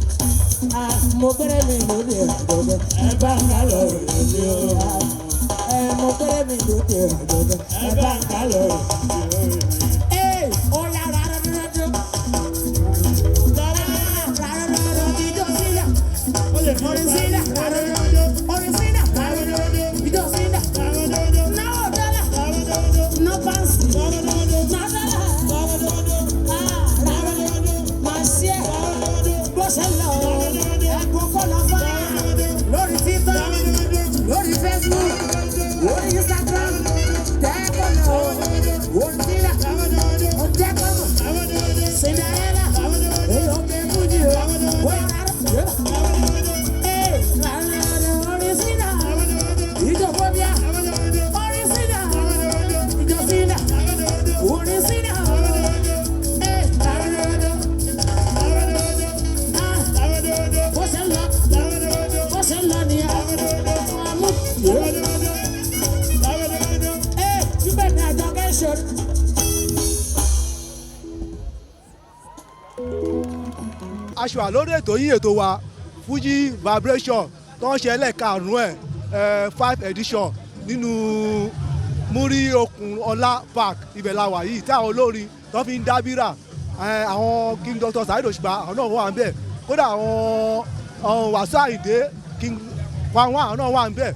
Ah, mo gbẹ́rẹ́ mi lóde àjọ̀gẹ́, ẹ bá ń bá lọ ìrìn mi o. Ah, ẹ mo gbẹ́rẹ́ mi lóde àjọ̀gẹ́, ẹ bá ń bá lọ ìrìn mi o. Ee, ó yára rọ́dúnrọ́dún. Rárárárá, ijó sílẹ̀, orin sílẹ̀, rárárárá, orin sílẹ̀, rárárárá, ijó sílẹ̀. Náwó dọ́là, ná pàǹsì, ná dọ́là. Lórí Twitter, lórí Facebook, lórí Instagram, tẹ́kọ̀ lọ, orí Twitter, ọ̀dẹ́kọ̀mọ̀, Cinderella, èyí ò bẹ fújì o, ó yàrá rẹ̀, ee, rárá orí Cinda, ìjọ fobia, orí Cinda, ìjọ Cinda, orí Cinda, ee, rárá, ah, bó ṣe ń lọ, bó ṣe ń lọ nìyẹn, àmú, ee, nígbà tí Àjọkẹ́ ṣe. Aṣọ àlórí ètò yín, ètò wa Fuji Vibration tó ń ṣe ẹlẹ́ẹ̀karùn-ún ẹ̀, five edition nínú Múrí Okùn Ọlá Park. Ibẹ̀ la wà yìí tí àwọn olórin tó fi ń dábìrà, àwọn King Dr. Saheed Òṣùpá, àwọn náà wà ń bẹ̀. Kódà àwọn Wàsíù Àyìndé, King Kwanwa, àwọn náà wà ń bẹ̀.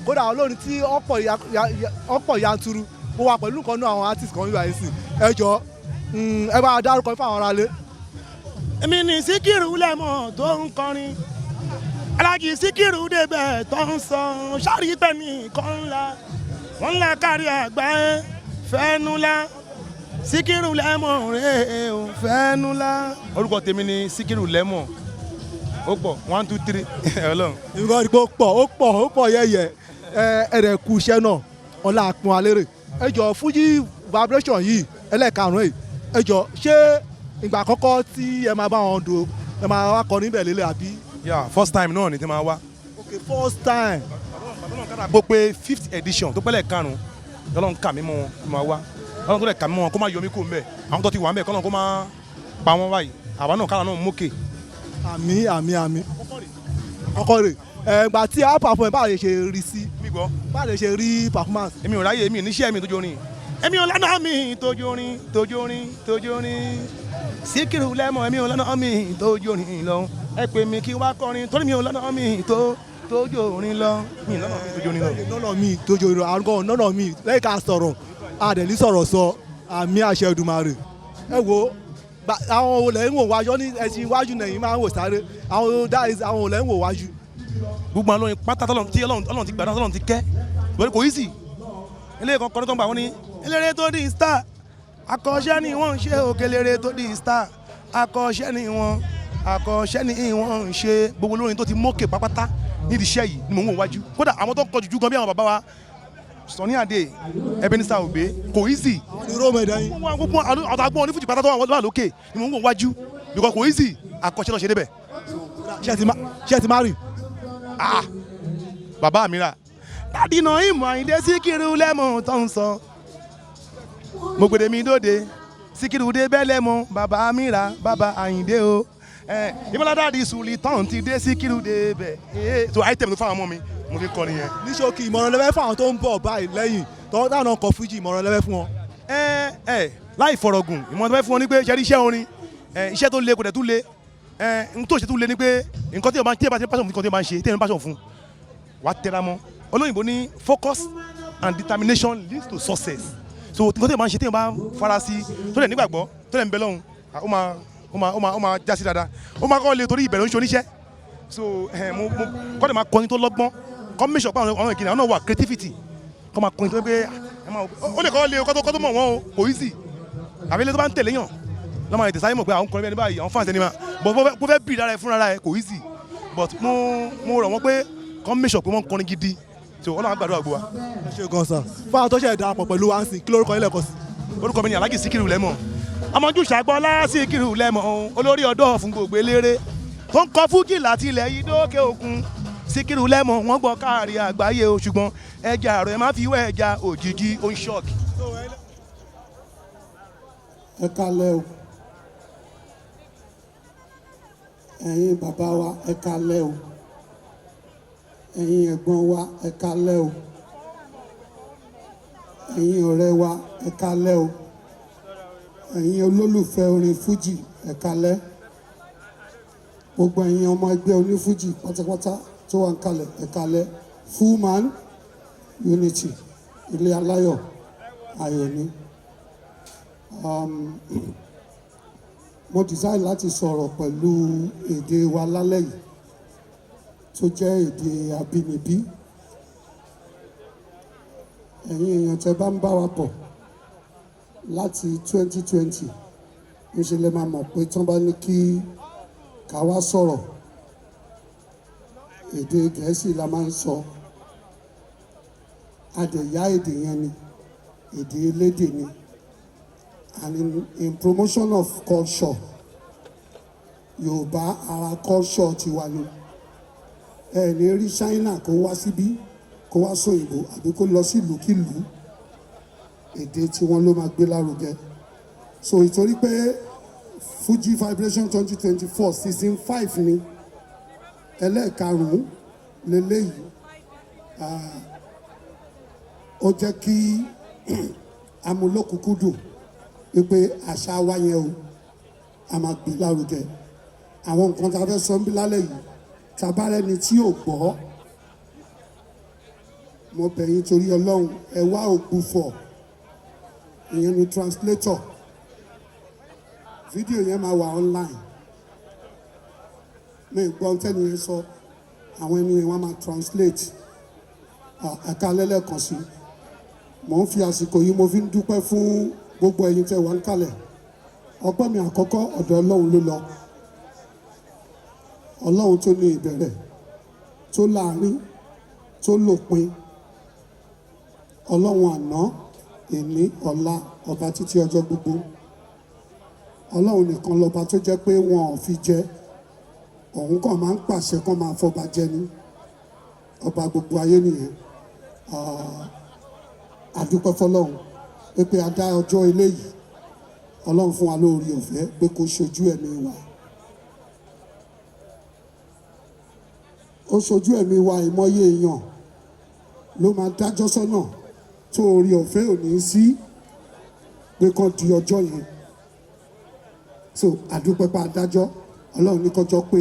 Kódà àwọn olórin tí ọ̀pọ̀ yanturu. Mo wà pẹ̀lú nǹkan náà, àwọn artist kan wíwá yìí sìn. Ẹ jọ, ẹ bá a dárúkọ fún àwọn aráalé. Èmi ní Síkírù lẹ́mọ̀ tó ń kọrin. Alájì Síkírù débẹ̀ tó ń sọ sọ́rí pé ní nǹkan ńlá wọ́n ńlá kárí àgbáyé fẹ́nu lá. Síkírù lẹ́mọ̀ rẹ̀ ò fẹ́nu lá. Orúkọ tèmi ni Síkírù Lẹ́mọ̀. Ó pọ̀, one two three, Ọlọ́run. Nǹkan rí pé ó pọ̀, ó pọ̀, ó pọ̀ yẹ̀yẹ̀. Ẹ rẹ̀ kú iṣẹ́ náà, ọlá àpọn alérè. Ẹ jọ, Fuji Vibration yìí, ẹlẹ́ẹ̀karùn-ún yìí, ẹ jọ, ṣé ìgbà àkọ́kọ́ tí ẹ máa bá wọn dò, ẹ máa wá kọ níbẹ̀ lélẹ̀ àbí? Yeah, first time náà ni tí máa wá. Ok, first time. Bó pé fifth edition tó pẹ́lẹ̀ karùn-ún, Ọlọ́run kà mí mọ́ wọn kó máa wá. Ọlọ́run tó lẹ̀ kà mí mọ́ wọn kó má yọ mí kó mbẹ́. Àwọn tó ti wà mbẹ́, kọ́lọ́run kó má pa wọ́n báyìí. Àwa náà, káwa náà mókè. Àmín, àmín, àmín. Àkọ́kọ́ rè ẹ, ìgbà tí a perform, báwo lè ṣe rí sí? Mi gbọ́. Báwo lè ṣe rí performance? Èmi ò ráyè, èmi níṣẹ́ mi tójú orin. Èmi ò lọ́nà mi tójú orin, tójú orin, tójú orin. Síkírù Lẹ́mọ̀, èmi ò lọ́nà mi tójú orin lọ. Ẹ pè mí kí wá kọrin torí mi ò lọ́nà mi tó tójú orin lọ. Mi ò lọ́nà mi tójú orin lọ. Nọ́nà mi tójú orin àrùn nọ́nà mi lẹ́yìn ká sọ̀rọ̀ àdẹ̀lí sọ̀rọ̀ sọ. Àmín, àṣẹ Èdùmàrè. Ẹ wo àwọn olè ń wò wájú ní ẹṣin iwájú nẹ̀yìn máa ń wò sáré àwọn, that is, àwọn olè ń wò wájú. Gbogbo àwọn olórin pátá tọ́lọ́run tí Ọlọ́run ti gbàdúrà, tọ́lọ́run ti kẹ́ lórí, kò easy. Ilé kan kọrin tó ń gbà wọ́n ní eléré tó di star, akọ́ṣẹ́ ni wọ́n ń ṣe. Òkèléré tó di star, akọ́ṣẹ́ ni wọ́n, akọ́ṣẹ́ ni wọ́n ń ṣe. Gbogbo olórin tó ti mókè pápátá nídìí iṣẹ́ yìí ni mò ń wò wájú. Kódà àwọn tó ń kọ jùjú gan bí àwọn bàbá wa Sunny Adé, Ebenezer Obey, kò easy. Àwọn ní róòmù ẹ̀dá yín. Gbogbo àtàgbọ́n onífújì pátá tó wà lókè ni mò ń wò wájú because kò easy, akọ́ṣẹ́ ló ṣe débẹ̀. Ṣé ẹ ti má rì? Ah, bàbá mi rà dádì náà ìmọ̀ Àyìndé Síkírù Lẹ́mọ̀ tó ń sọ. Mo gbèdé mi dóde, Síkírù dé bẹ́ẹ̀ lẹ́mọ̀, bàbá mi rà, bàbá Àyìndé o. Ìmọ̀lá dáàdì Sùlítàn ti dé, Síkírù dé bẹ̀. So item tó fáwọn ọmọ mi mo fi kọrin yẹn. Ní ṣókí, ìmọ̀ràn lẹ́fẹ́ fún àwọn tó ń bọ̀ báyìí lẹ́yìn tó dáná kọ fújì, ìmọ̀ràn lẹ́fẹ́ fún wọn? Ẹ ẹ láì fọ̀rọ̀gùn, ìmọ̀ràn tó fẹ́ fún wọn ni pé ṣe rí iṣẹ́ orin ẹ, iṣẹ́ tó le kò dẹ̀ tún le. Ẹ n tó ṣe tún le ni pé nǹkan tí o bá ti passion fún, nǹkan tí o bá ń ṣe, tí o ní passion fún, wàá tẹra mọ́. Olóyìnbó ní focus and determination leads to success. So nǹkan tí o bá ń ṣe, tí o bá fara sí, tó dẹ̀ nígbàgbọ́, tó dẹ̀ ń bẹ lọ́hùn, ó máa já sí dáadáa. Ó máa kọ́ le torí ìbẹ̀rẹ̀ ń ṣe oníṣẹ́. So ẹ mo kọ́ dẹ̀ máa kọrin tó lọ́gbọ́n, kọ́ make sure pé àwọn ìkíni àwọn náà wà creativity, kọ́ máa kọrin tó pé ẹ máa ó lè kọ́ lé kọ́ tó mọ̀ wọ́n o. Kò easy àbí ilé tó bá ń tẹ̀lé yàn lọ́mọ ètè sáyé mọ̀ pé àwọn kọrin bẹ́ẹ̀ ní báyìí, àwọn fans ẹni máa but mo fẹ́ bì lára ẹ fúnra ẹ, kò easy. But mo rọ̀ wọ́n pé kọ́ make sure pé wọ́n kọrin gidi. So Ọlọ́run á gbàdúrà gbogbo wa. Ẹ ṣe gan sir. Fún àwọn tó ṣe darapọ̀ pẹ̀lú wa ń sìn, kí lórúkọ yín lẹ́ẹ̀kan sí? Orúkọ mi ni Alhaji Síkírù Lẹ́mọ̀, ọmọjú Ṣàgbọ́lá Síkírù Lẹ́mọ̀, olórí ọ̀dọ́ fún gbogbo eléré tó ń kọ fújì láti ilẹ̀ yìí dókè òkun. Síkírù Lẹ́mọ̀, wọ́n gbọ́ káàrí àgbáyé o, ṣùgbọ́n ẹja àrò ẹ má fi wẹ́ ẹja òjijì, ó ń ṣọ́ọ̀kì. Ẹ kálẹ́ o, ẹ̀yin bàbá wa, ẹ kálẹ́ o, ẹ̀yin ẹ̀gbọ́n wa, ẹ kálẹ́ o, ẹ̀yin ọ̀rẹ́ wa, ẹ kálẹ́ o, ẹ̀yin olólùfẹ́ orin fújì, ẹ kálẹ́, gbogbo ẹ̀yin ọmọ ẹgbẹ́ onífújì pátápátá tó wà ń kalẹ̀, ẹ kálẹ́. Full man unity, ilé aláyọ̀ ayọ̀ ni. Mo decide láti sọ̀rọ̀ pẹ̀lú èdè wa lálẹ́ yìí tó jẹ́ èdè abínibí. Ẹ̀yin èèyàn tẹ́ bá ń bá wa bọ̀ láti 2020, níṣẹ́ lè máa mọ̀ pé tí wọ́n bá ní kí ká wá sọ̀rọ̀, èdè Gẹ̀ẹ́sì la máa ń sọ. A dẹ̀ yá èdè yẹn ni, èdè elédè ni. And in promotion of culture, Yorùbá ara culture tiwa ni. Ẹ ní rí China kó wá síbí kó wá sóyìnbó àbí kó lọ sí ìlúkìlú, èdè tiwọn ló máa gbé lárugẹ. So ìtorí pé Fuji Vibration 2024 season 5 ni, ẹlẹ́ẹ̀karùn-ún leléyìí, ó jẹ́ kí amúlòkúkúdùn wípé àṣà wa yẹn o, a máa gbé lárugẹ. Àwọn nǹkan tá a fẹ́ sọ ń bí lálẹ́ yìí, tá a bá rẹ́ni tí ò gbọ́, mo bẹ̀ yín torí Ọlọ́run, ẹ wá ògbufọ̀, ìyẹn ni translator. Fídíò yẹn máa wà online. Mi gbọ́ tẹ́ni yẹn sọ, àwọn ẹni yẹn wọ́n máa translate. Ẹ̀ka lẹ́lẹ́kan sí, mò ń fi àsìkò yìí, mo fi ń dúpẹ́ fún gbogbo ẹ̀yin tẹ́ wà ń kalẹ̀. Ọpẹ́ mi àkọ́kọ́, ọ̀dọ̀ Ọlọ́run ló lọ. Ọlọ́run tó ní ìbẹ̀rẹ̀, tó láàrin, tó lópin. Ọlọ́run àná, èní, ọ̀la, ọba títí ọjọ́ gbogbo. Ọlọ́run nìkan lọ́ba tó jẹ́ pé wọn ò fi jẹ, òun kàn máa ń pàṣẹ kán máa fọba jẹ ní ọba gbogbo ayé nìyẹn. A dúpẹ́ fọlọ́run pé a dá ọjọ́ eléyìí. Ọlọ́run fún wa lórí ọ̀fẹ́ pé kó ṣojú ẹ̀mí wa, ó ṣojú ẹ̀mí wa. Ìmọ̀ye èèyàn ló máa dájọ́ sọ́nà tó orí ọ̀fẹ́ ò ní sí pé kán di ọjọ́ yẹn. So àdúpẹ́ pa adájọ́, Ọlọ́run ní kọjọ́ pé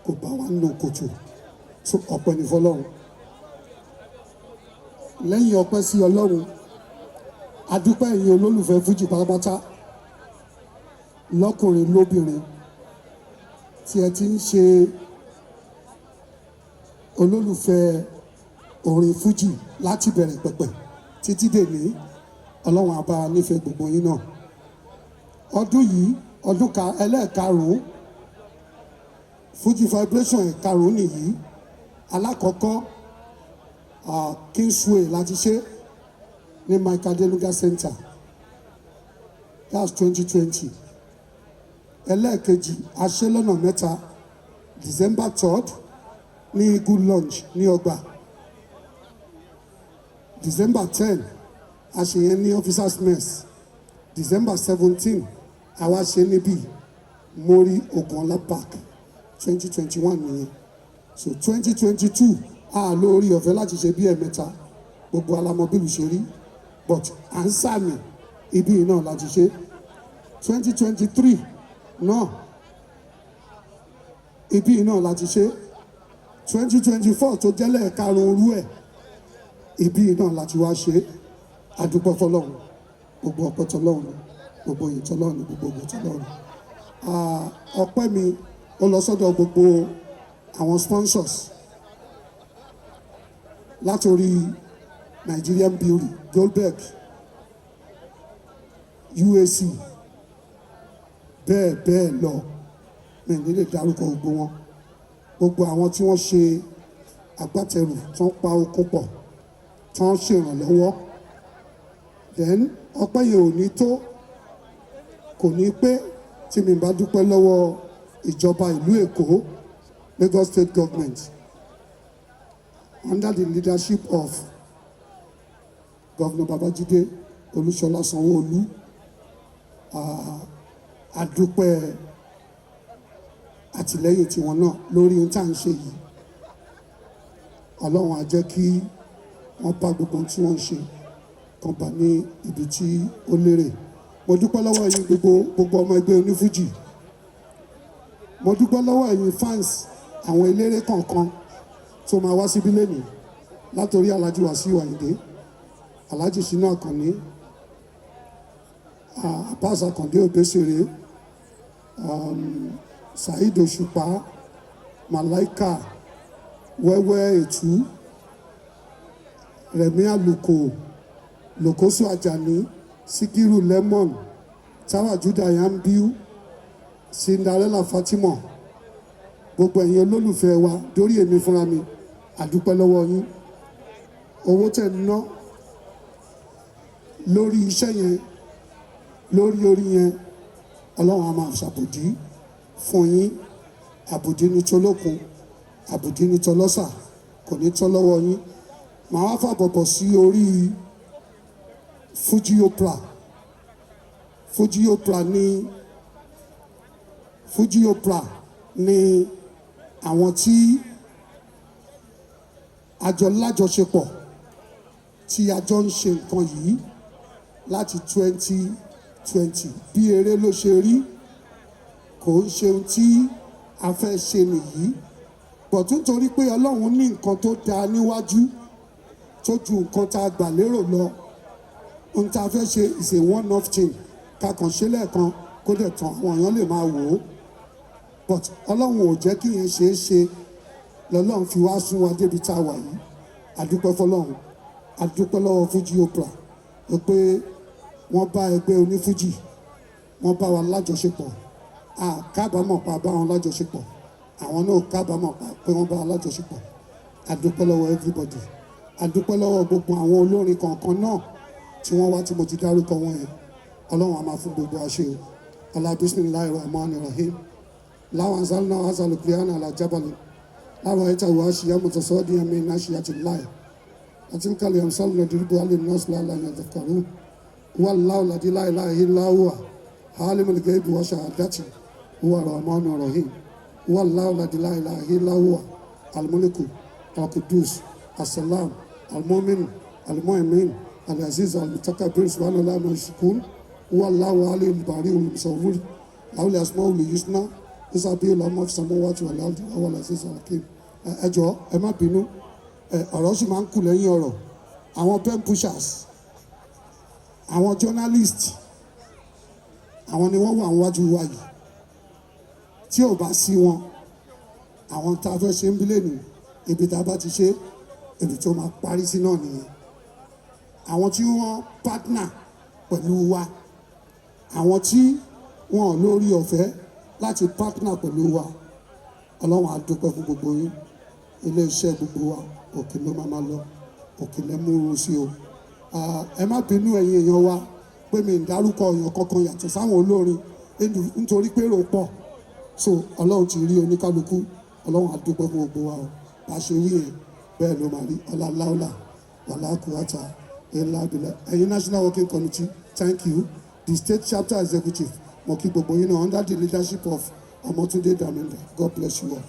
kò bá wa nínú kòtò. So ọpẹ́ ní fọlọ́run. Lẹ́yìn ọpẹ́ sí Ọlọ́run, adúpẹ́ ẹ̀yin olólùfẹ́ fújì pátápátá, lọ́kùnrin lóbìnrin, tí ẹ ti ń ṣe olólùfẹ́ orin fújì láti bẹ̀rẹ̀ pẹ̀pẹ̀ títí dèní. Ọlọ́run á bá wa nífẹ̀ẹ́ gbogbo yín náà. Ọdún yìí, ọdún ẹlẹ́ẹ̀karùn-ún Fuji Vibration, ẹ̀karùn-ún nìyí. Alákọ̀ọ́kọ́, Kingsway láti ṣe ní Mike Adenuga Center, that's 2020. Ẹlẹ́ẹ̀kejì, a ṣe lọ́nà mẹ́ta, December 3rd ní Eagle Lounge ní Ọgbà, December 10 a ṣe yẹn ní Officers Mess, December 17 àwa ṣe níbí Muri Ogunọlá Park. 2021 nìyẹn. So 2022, a lórí ọ̀fẹ́ láti ṣe bí ẹ̀mẹ́ta, gbogbo alamọ bílù ṣe rí, but à ń sàmì ibi náà láti ṣe. 2023 náà, ibi náà láti ṣe. 2024 tó jẹ́ lẹ́ẹ̀karùn-ún rú ẹ̀, ibi náà láti wá ṣe. Àdúpẹ́ fọlọ́run. Gbogbo ọpẹ́ tọlọ́run ni, gbogbo ìyìn tọlọ́run ni, gbogbo ògo tọlọ́run ni. Ọpẹ́ mi ó lọ sọ́dọ̀ gbogbo àwọn sponsors, látòrí Nigerian Brewery, Goldberg, UAC, bẹ́ẹ̀ bẹ́ẹ̀ lọ. Mi ní lè dárúkọ gbogbo wọn. Gbogbo àwọn tí wọ́n ṣe agbátẹrù, tí wọ́n pa okun pọ̀, tí wọ́n ṣèrànlọ́wọ́. Then ọpẹ́ yẹn ò ní tó, kò ní pé tí mi bá dúpẹ́ lọ́wọ́ ìjọba ìlú Èkó, Lagos State Government, under the leadership of Governor Babajide Olúṣọlá Sanwó-Olú. A dúpẹ́ àtìlẹ́yìn tiwọn náà lórí ohun tá à ń ṣe yìí. Ọlọ́run á jẹ́ kí wọ́n bá gbogbo ohun tí wọ́n ń ṣe kan bá ní ibi tí ó lérè. Mo dúpẹ́ lọ́wọ́ ẹ̀yin gbogbo, gbogbo ọmọ ẹgbẹ́ onífújì. Mo dúpẹ́ lọ́wọ́ ẹ̀yin fans àwọn eléré kọ̀ọ̀kan tó máa wá síbí lẹ́nìí, látòrí Alhaji Wasiu Ayinde, Alhaji Shina Akànní, Abbas Akande Obesere, Saheed Òṣùpá, Malaika, Wẹ́wẹ́ Ètú, Rẹ̀mí Àlùkò, Lòkósù Àjàní, Síkírù Lemon, Táwà Judah Yambiu, Cinderella Fatima, gbogbo ẹ̀yin olólùfẹ́ wa, dórí èmi fúnra mi, àdúpẹ́ lọ́wọ́ yín. Owó tẹ̀ ń ná lórí iṣẹ́ yẹn, lórí orí yẹn, Ọlọ́run á máa ṣàbòdí fún yín. Àbòdí ní tolókun, àbòdí ní tọlọ́sà, kò ní tọ́ lọ́wọ́ yín. Màá wá fàbọ̀bọ̀ sí orí Fuji Opera. Fuji Opera ní, Fuji Opera ní àwọn tí àjọ lájọṣepọ̀ tí a jọ ń ṣe nǹkan yìí láti 2020. Bí eré ló ṣe rí, kò ń ṣe ohun tí a fẹ́ ṣe nìyí, but nítorí pé Ọlọ́run ní nǹkan tó dáa níwájú tó ju nǹkan tá a gbà lérò lọ, ohun tá a fẹ́ ṣe is a one off thing, ká kàn ṣe lẹ́ẹ̀kan kó dẹ̀ tán, àwọn èèyàn lè máa wò ó. But Ọlọ́run ò jẹ́ kí yẹn ṣeé ṣe, lọ́lọ́run fi wá sún wa débi tá a wà yìí. Àdúpẹ́ fọlọ́run, àdúpẹ́ lọ́wọ́ Fuji Opera pé wọ́n bá ẹgbẹ́ onífújì, wọ́n bá wa lájọṣepọ̀. A kábàámọ̀ pa bá wọn lájọṣepọ̀, àwọn náà kábàámọ̀ pa pé wọ́n bá wa lájọṣepọ̀. Àdúpẹ́ lọ́wọ́ everybody. A dúpẹ́ lọ́wọ́ gbogbo àwọn olórin kọ̀ọ̀kan náà tí wọ́n wá tí mo ti dárúkọ wọn yẹn. Ọlọ́run a máa fún gbogbo àṣẹ o. Ọlá bisimilahi rahman rahim. Láwọn anzalna azalu kìlíọ̀nù alájábọ̀lì. Láwọn ẹ̀ta wà á ṣìyá mọ̀tòsọ́ọ́dì ẹ̀mí iná ṣìyá ti láì. Àti kàlẹ̀ ẹ̀msálù nàdìrúbù alẹ́ nọ́ọ̀sì lálẹ́ àyàtọ̀kọ̀rú. Wàláwù làdí láìláì láwùwà. Alimul gaibi wa shahadati huwa rahmanu rahim. Wallahu la ilaha illa huwa almuliku alqudus assalam almu'min almu'min alaziz almutakabbir subhanallahi ma yushrikun. Huwa allahu alimul bari'ul musawwir lahul asmaul husna yusabbihu lahu ma fis samawati wal ardi wa huwal azizul hakim. Ẹ jọ̀ọ́, ẹ má bínú, ọ̀rọ̀ sì máa ń kù lẹ́yìn ọ̀rọ̀. Àwọn pen pushers, àwọn journalist, àwọn ni wọ́n wà níwájú wa yìí. Tí ò bá sí wọn, àwọn tá a fẹ́ ṣe ń bílẹ̀ nù, ibi tá a bá ti ṣe, ibi tó máa parí sí náà nìyẹn. Àwọn tí wọ́n partner pẹ̀lú wa, àwọn tí wọn ò lórí ọ̀fẹ́ láti partner pẹ̀lú wa, Ọlọ́run á dúpẹ́ fún gbogbo yín. Ilé-iṣẹ́ gbogbo wa òkè ló máa máa lọ, òkè lẹ́múrú sí o. Ẹ má bínú ẹ̀yin èèyàn wa pé mi ń dárúkọ èèyàn kankan yàtọ̀ sáwọn olórin nítorí pé èrò pọ̀. So Ọlọ́run ti rí oníkálukú, Ọlọ́run á dúpẹ́ fún gbogbo wa o. Bá a ṣe rí yẹn bẹ́ẹ̀ ló máa rí. Ọlá láúlà wàlá kùwàtà ilá bìlẹ̀. Ẹ̀yin National Working Committee, thank you. The state chapter executive, mo kí gbogbo yín náà under the leadership of Ọmọ́túndé Dàmíńdà. God bless you all.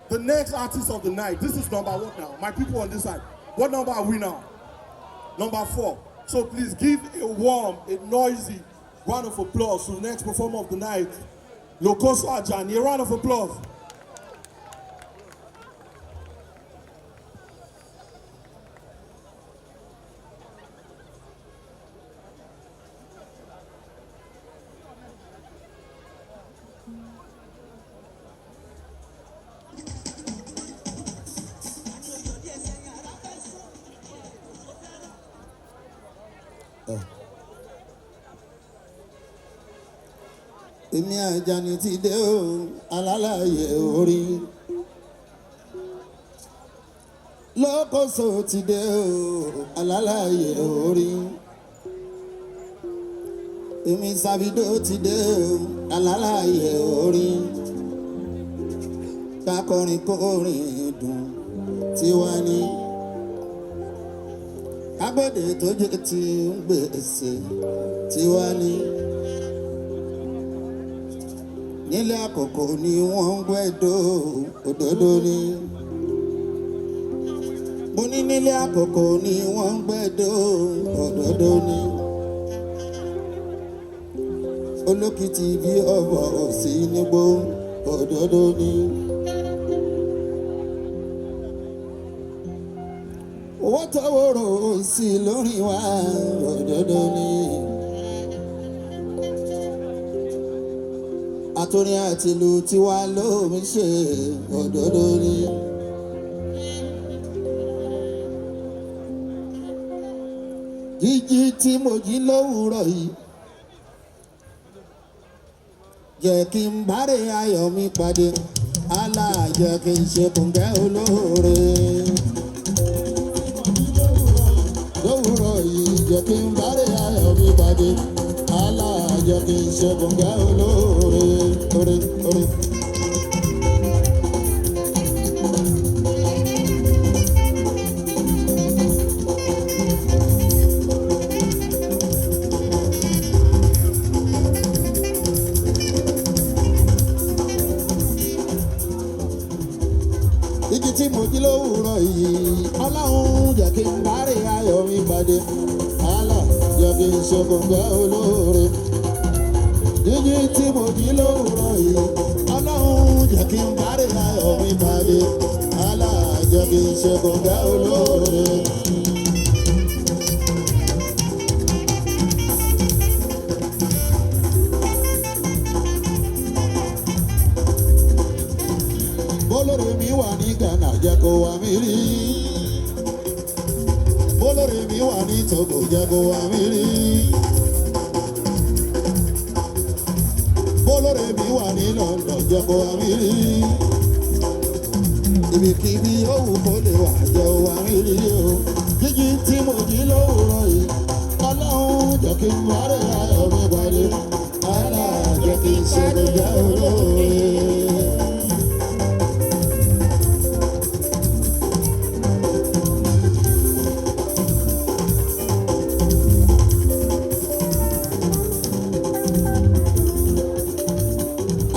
The next artist of the night, this is number one now. My people on this side, what number are we now? Number 4. So please give a warm, a noisy round of applause to the next performer of the night, Lokoso Ajani. A round of applause. Èmi Àjàní ti dé o, alálàyé orí. Lókòso ti dé o, alálàyé orí. Èmi Sàbídó ti dé o, alálàyé orí. Kakọrin kórin dùn tiwa ní. Agbóde tó jẹ́ ti ń gbèsè tiwa ní. Nílé àkọ́kọ́ ni wọ́n ń gbẹ́dọ̀ òdodo ni. Mo ní nílé àkọ́kọ́ ni wọ́n ń gbẹ́dọ̀ òdodo ni. Olókìtì bí ọ̀bọ̀ òsì nígbó òdodo ni. Owó tọwọ́rọ̀ òsì lórí wa òdodo ni. Àtòrin àtìlù tiwa lómi ṣe òdodo ni. Jíjí tí mo jí lówùúrọ̀ yìí, jẹ́ kí n bárè ayọ̀ mi pàdé, Allah jẹ́ kí n ṣe kòǹgẹ́ olóore. Lówùúrọ̀ yìí, jẹ́ kí n bárè ayọ̀ mi pàdé, Allah jẹ́ kí n ṣe kòǹgẹ́ olóore. Ore, ore. Igi tí mo jí lówùúrọ̀ yìí, Ọlọ́run jẹ́ kí n bárè ayọ̀ mi pàdé, Allah jẹ́ kí n ṣe kòǹgẹ́ olóore. Jíjí tí mo jí lówùúrọ̀ yìí, Ọlọ́run jẹ́ kí n bárè ayọ̀ mi pàdé, Allah jẹ́ kí n ṣe kòǹgẹ́ olóore. Bólórí mi wà ní Ghana, jẹ́ kó wá mi rí. Bólórí mi wà ní Togo, jẹ́ kó wá mi rí. Bólórí mi wà ní London, jẹ́ kó wá mi rí. Ibikíbi yòówù kó lè wà, jẹ́ ó wá mi rí o. Jíjí tí mo jí lówùrọ̀ yìí, Ọlọ́run jẹ́ kí n wáré ayọ̀ mi pàdé. Allah jẹ́ kí n ṣe gbẹ̀gbẹ̀ olóore.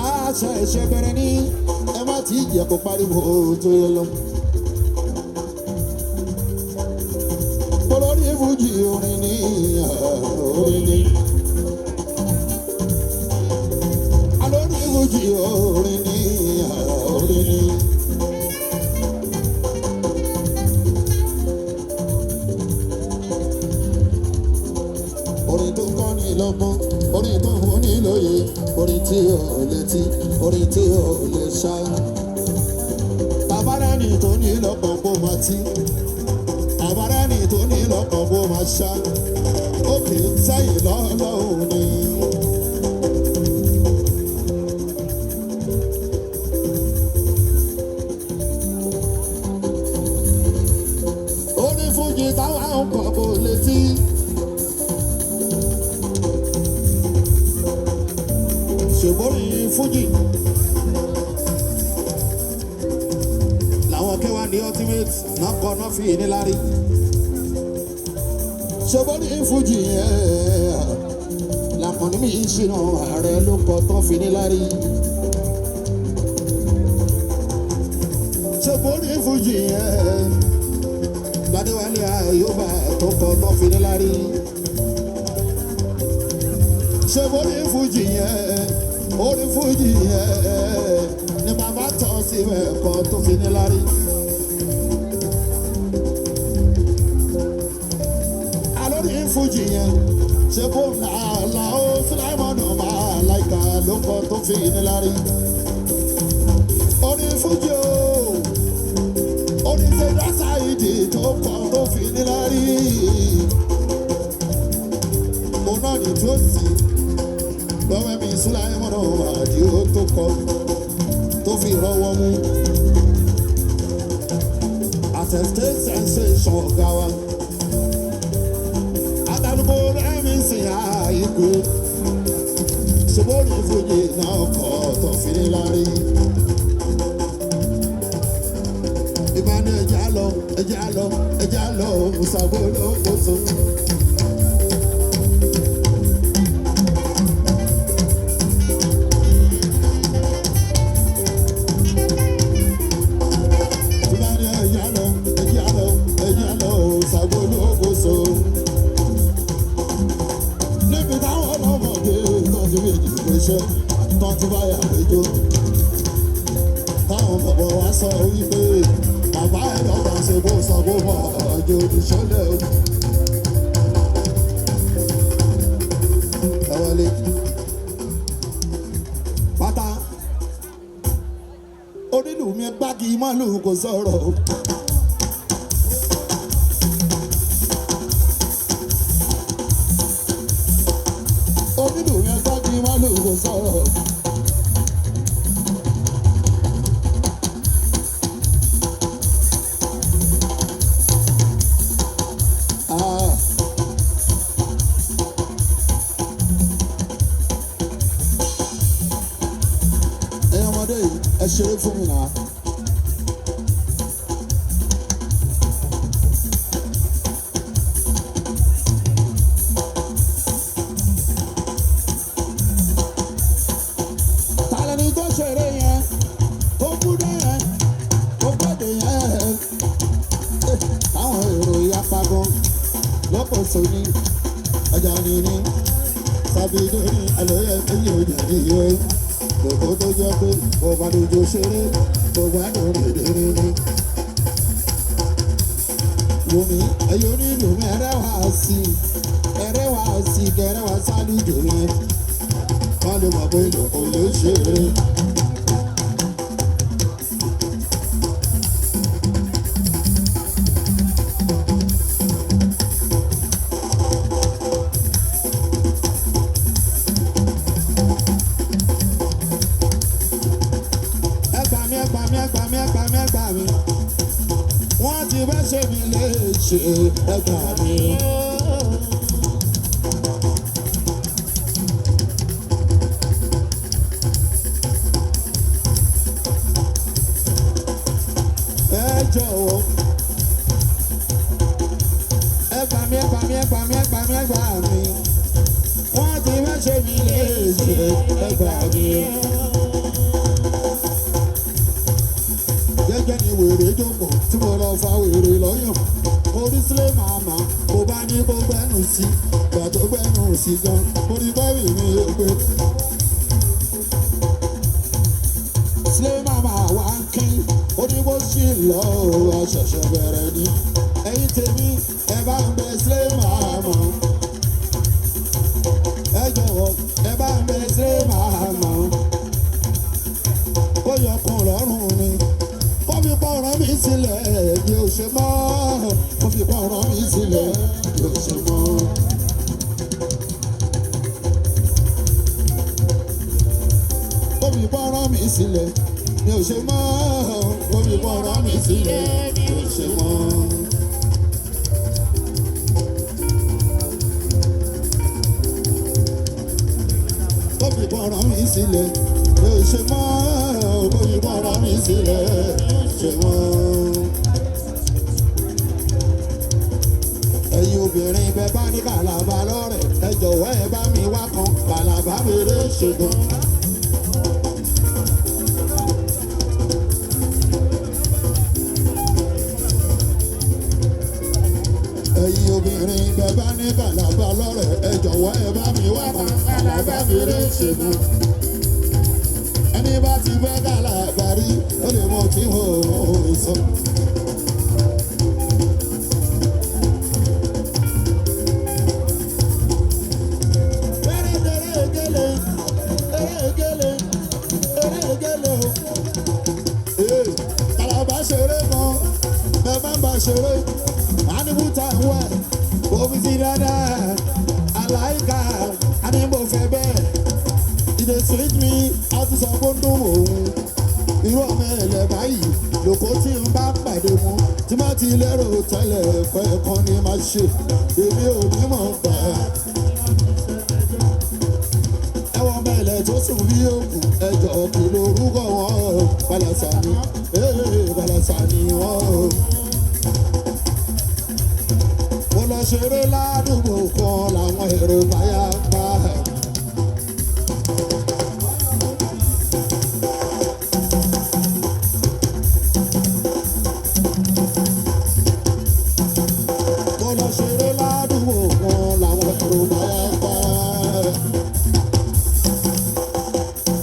Aṣọ ẹ̀ṣẹ̀ bẹ̀rẹ̀ ní ẹ má ti jẹ́ kó pariwo tó yẹ lọ. Olórí Fújì orin ní orin ní. Alórí Fújì orin ní orin ní. Orin tó kọ́ ni lọ́gbọ́n, orin tó fún ni lóye, orin tí ò létí, orin tí ò lè ṣá. Tàbárẹ́nì tó ní lọ́kàn kó máa tí. Tàbárẹ́nì tó ní lọ́kàn kó máa ṣá. Òkè sẹ́yìn lọ́lọ́hùn ni. Orin Fújì táwa ń kọ́ kò létí. Ṣèbórí Fújì làwọn kẹwàá ní ultimate náà kọ náà fi níláárí. Ṣèbórí Fújì yẹn làkànní mi ṣìnà ààrẹ ló kọ tán fi níláárí. Ṣèbórí Fújì yẹn Ládéwálé Àyùbá tó kọ tán fi níláárí. Ṣèbórí Fújì yẹn, orí Fújì yẹn ni bàbá tọ́ sí ẹ̀kọ́ tó fi ní lárí. Alórí Fújì yẹn ṣe kó làálàá ó Sùláìmọ̀nù Màláìka ló kọ́ tó fi ní lárí. Orí Fújì o, orí Ṣèdá Sáìdì tó kọ́ tó fi ní lárí. Òun náà ní tí ó sì lọ́wọ́ mi Sùláìmọ̀nù Àdìó tó kọ́ tó fi rọwọ́ mú. Àtẹ̀tẹ̀ sensation ọ̀gá wa. Àtàlùkò rẹ́mi sìn àìkú. Ṣùgbọ́n Fújì náà kọ́ tó fi ní lárí. Ìbánu ẹja lọ, ẹja lọ, ẹja lọ, Mùsàgbó ló kó so. Ìbánu ẹja lọ, ẹja lọ, ẹja lọ, Mùsàgbó ló kó so. Níbi táwọn ọlọ́mọdé tán ti fi ìdìbò iṣẹ́, tán ti báyà péjọ. Táwọn bàbá wa sọ wípé bàbá ẹ̀rọ bá ṣe bó sọ bó mọ̀ ọjọ́ ìṣọ́lẹ̀ o. Ẹ wọlé. Pátá onílù mi gbági mọ́lù kò sọ̀rọ̀ o. Onílù mi gbági mọ́lù kò sọ̀rọ̀ o. Ah. Ẹ̀yin ọmọdé yìí, ẹ ṣeré fún mi náà. Ta lẹni tó ṣeré yẹn, tó kúdé yẹn, tó gbọ́dọ̀ yẹn? Táwọn èrò yapa gan lọ́pọ̀ sóní ọjà nìní sàbídó ní àlóyè méjì òjò níyó lòkó tó jẹ́ pé kò bá dojú ṣeré kò gbádùn rèdèrè ni. Wùmí ẹ̀yọ́ onílù mi ẹrẹ́wà sí i ẹrẹ́wà sí i kẹrẹ́wà sálùjò yẹn wọ́n lè mọ̀ pé lòkó ló ṣeré. Ẹ gbà mí, ẹ gbà mí, ẹ gbà mí, ẹ gbà mí, ẹ gbà mí. Wọ́n ti fẹ́ ṣe mí léṣe. léṣe ẹ gbà mí. Ẹ jọ̀wọ́ ẹ gbà mí, ẹ gbà mí, ẹ gbà mí, ẹ gbà mí, ẹ gbà mí. Wọ́n ti fẹ́ ṣe mí léṣe, ẹ gbà mí. Jẹ́jẹ́ ni wèrè jókòó tí mo lọ fa wèrè lọ́yàn. Mo rí sílé màmá, mo bá ní kó gbẹ́nu sí, gbà tó gbẹ́nu sí gan, mo rí bẹ́ẹ̀rì mi ò gbé. Sílé màmá wá ń kín, ó ní kó sì lọ, àṣẹ̀ṣẹ̀ bẹ̀rẹ̀ ni. Ẹ̀yin tèmi, ẹ bá ń bẹ sílé màmá. Ẹ jọ̀wọ́, ẹ bá ń bẹ sílé màmá. Ó yọkùn lọ́rùn mi, kó fi pọ̀rọ̀ mi sílẹ̀ bí ó ṣe mọ́. Kó fi pọ̀rọ̀ mi sílẹ̀ bí ó ṣe mọ́. Kó fi pọ̀rọ̀ mi sílẹ̀ bí ó ṣe mọ́. Kó fi pọ̀rọ̀ mi sílẹ̀ bí ó ṣe mọ́. Kó fi pọ̀rọ̀ mi sílẹ̀ bí ó ṣe mọ́. Kó fi pọ̀rọ̀ mi sílẹ̀ bí ó ṣe mọ́. Ẹ̀yin obìnrin bẹ bá ní kàlàbà lọ́rẹ̀, ẹ jọ̀wọ́ ẹ bá mi wá kan kàlàbà mi lè ṣègùn. Ẹ̀yin obìnrin bẹ bá ní kàlàbà lọ́rẹ̀, ẹ jọ̀wọ́ ẹ bá mi wá kan kàlàbà mi lè ṣègùn. Ẹni bá ti fẹ́ kàlàbà rí, ó lè mọ tí mo sọ. Kàlàbà ṣeré gan, bẹ́ẹ̀ má bà ṣeré, àníbùtà ń wẹ̀, omi ti dáadáa, àláìka, àníbò fẹ́ bẹ́ẹ̀. E dey sweet me, a ti sọ pé ó ń dùn òun. Irú ọmọ ẹ̀lẹ̀ báyìí, lòkó tí ń bá pàdé wọn, tí má ti lérò tẹ́lẹ̀ ẹ̀kọ́ ẹ̀kan ni máa ṣe, èmi ò ní mọ̀ gbà. Ẹwọ́n ọmọ ẹ̀lẹ̀ tó sùn bí òkú, ẹjọ́ kì lórúkọ wọn, Balasa ni, Balasa ni wọ́n. Mo lọ ṣeré ládùúgbò kan làwọn èrò báyà ń bá. Mo lọ ṣeré ládùúgbò kan làwọn èrò báyà ń bá.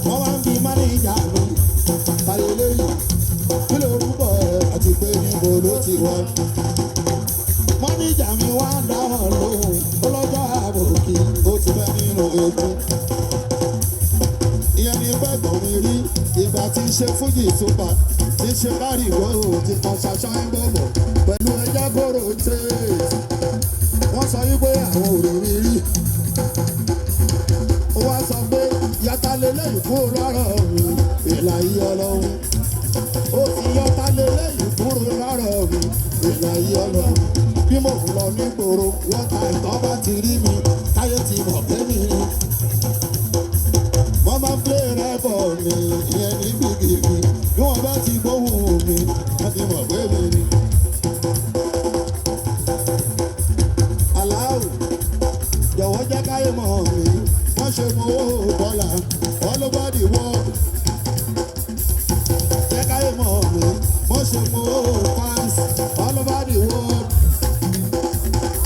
Wọ́n wá ń bi mánéjà mi, tayé léyìí, kí lorúkọ ẹ̀ àti pé níbo ló ti wá. Mánéjà mi wá ń dáhùn lóhùn, ó lọ́jọ́ àbòkí, ó ti fẹ́ nínú egun. Ìyẹn ni gbẹ̀gbọ́n mi rí, ìgbà tí ń ṣe fújì túbà, tí ń ṣe kárìwó, ti kan ṣaṣá ń bọ̀bọ̀ pẹ̀lú ẹja kóró tèè. Wọ́n sọ wípé àwọn ò rí mi rí. Ó wá sọ pé yàtà lélẹ́yìn kúrò lọ́rọ̀ mi, ìlà yìí ọlọ́run. Ó ti yọta lélẹ́yìn kúrò lọ́rọ̀ mi, ìlà yìí ọlọ́run. Bí mo ń lọ nígboro, wọ́n ta ìtọ́ bá ti rí mi, táyé ti mọ̀ pé mi ni. Wọ́n máa ń play rẹ́kọ̀ mi, ìyẹn ní gbìgbìgbì. Bí wọ́n bá ti gbóhùn mi, wọ́n ti mọ̀ pé mi ni. Aláwù, jọ̀wọ́ jẹ́ káyé mọ̀ mi, wọ́n ṣe mọ owó dọ́là, all over the world. Jẹ́ káyé mọ̀ mi, wọ́n ṣe mọ owó pounds, all over the world.